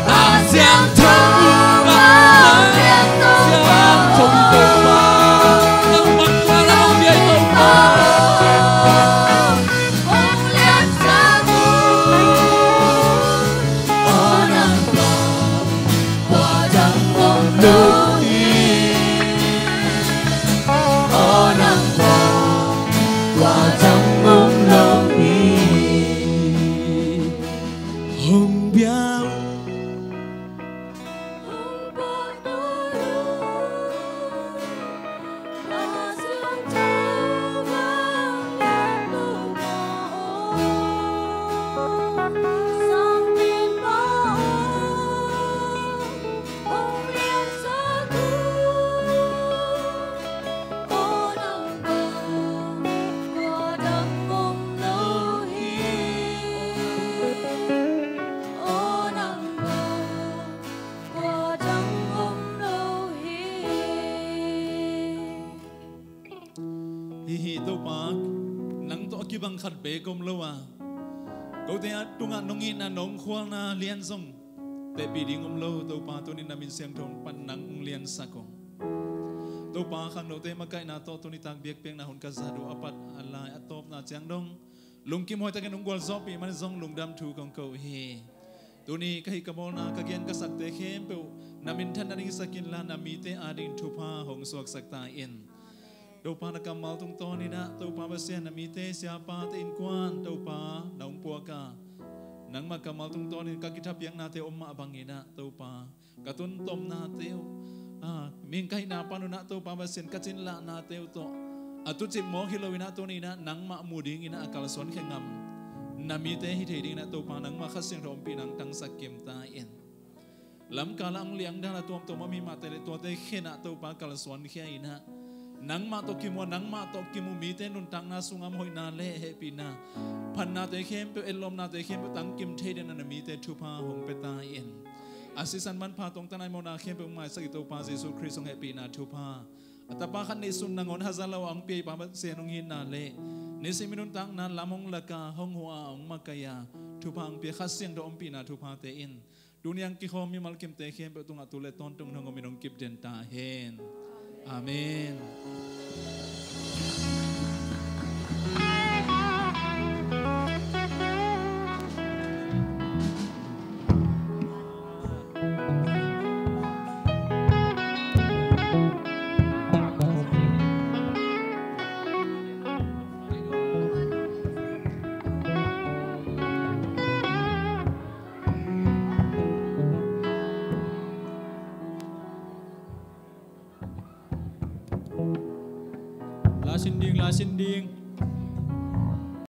a siangtho, a siangtho, siangtho Topa. Nang bang kua dang om lo hi Topa. Hong liansak uh. Aw nang bang, kua dang om lo hi. Aw nang bang, kua dang om lo hi. Hong bia uh, hong pahtawi uh, a siangtho, vanglian Topa aw, sang penpa Topa, nang tawh a kibang khat beek om lo a, kote a tungah nong itna nong khualna lian zong tehpih ding om lo. Topa, tuni na min siangtho pan nang ong liansak ung. Topa, khangnote makaihna tawh tuni tak biakpiakna hun ka zat uh a pat a lai a tawpna ciang dong lungkim hoihtakin ong gualzawhpih man zong lungdam thu kong ko hi. Tuni ka hih ka bawlna ka gen ka sakte khempeuh na minthan nading sak inla na mite adingin thupha hong suaksak ta in. Topa, na kammal tungtawninah Topa Pasian, na mite siapate innkuan Topa na hong puak a, nangmah kammal tungtawnin ka kithapiaknate om mah banginah Topa, ka tuntomnate uh, a, mihing ka hihna panunah Topa Pasian, ka cinlahnate uh tawh a tucip mawk hi loinah tuninah nangmah mu dinginah a kalsuan khe ngam na mite hi thei dinginah Topa, nangmah Kha Siangtho ompihna hong tangsak kim ta in. Lamkal ah hong liangdal a tuamtuam om hi mahte le tuate khenah Topa kalsuan khia inah, nangmah tawh kimu a, nangmah tawh kimu mite nuntakna sungah hoihna le hehpihna, phannate khempeuh, etlawmnate khempeuh tangkim thei dinginah na mite thupha hong pia ta in. A sisan manpha tawh tangthu mawhna khempeuh maisak i Topa Jesu Khrist hong hehpihna thupha, a Tapa khat neihsun nangawn hazat lo a hong pia i Pa Pasian hong itna le nisim i nuntakna lam hong lak a, hong huh a, hong makaih a, thupha hong pia Kha Siangtho ompihna thuphate in tuni a hong kikhawm mimal kimte khempeuh tungah tu le tawntung hong om in hong kipden ta hen. Amen. La sin ding, la sin ding.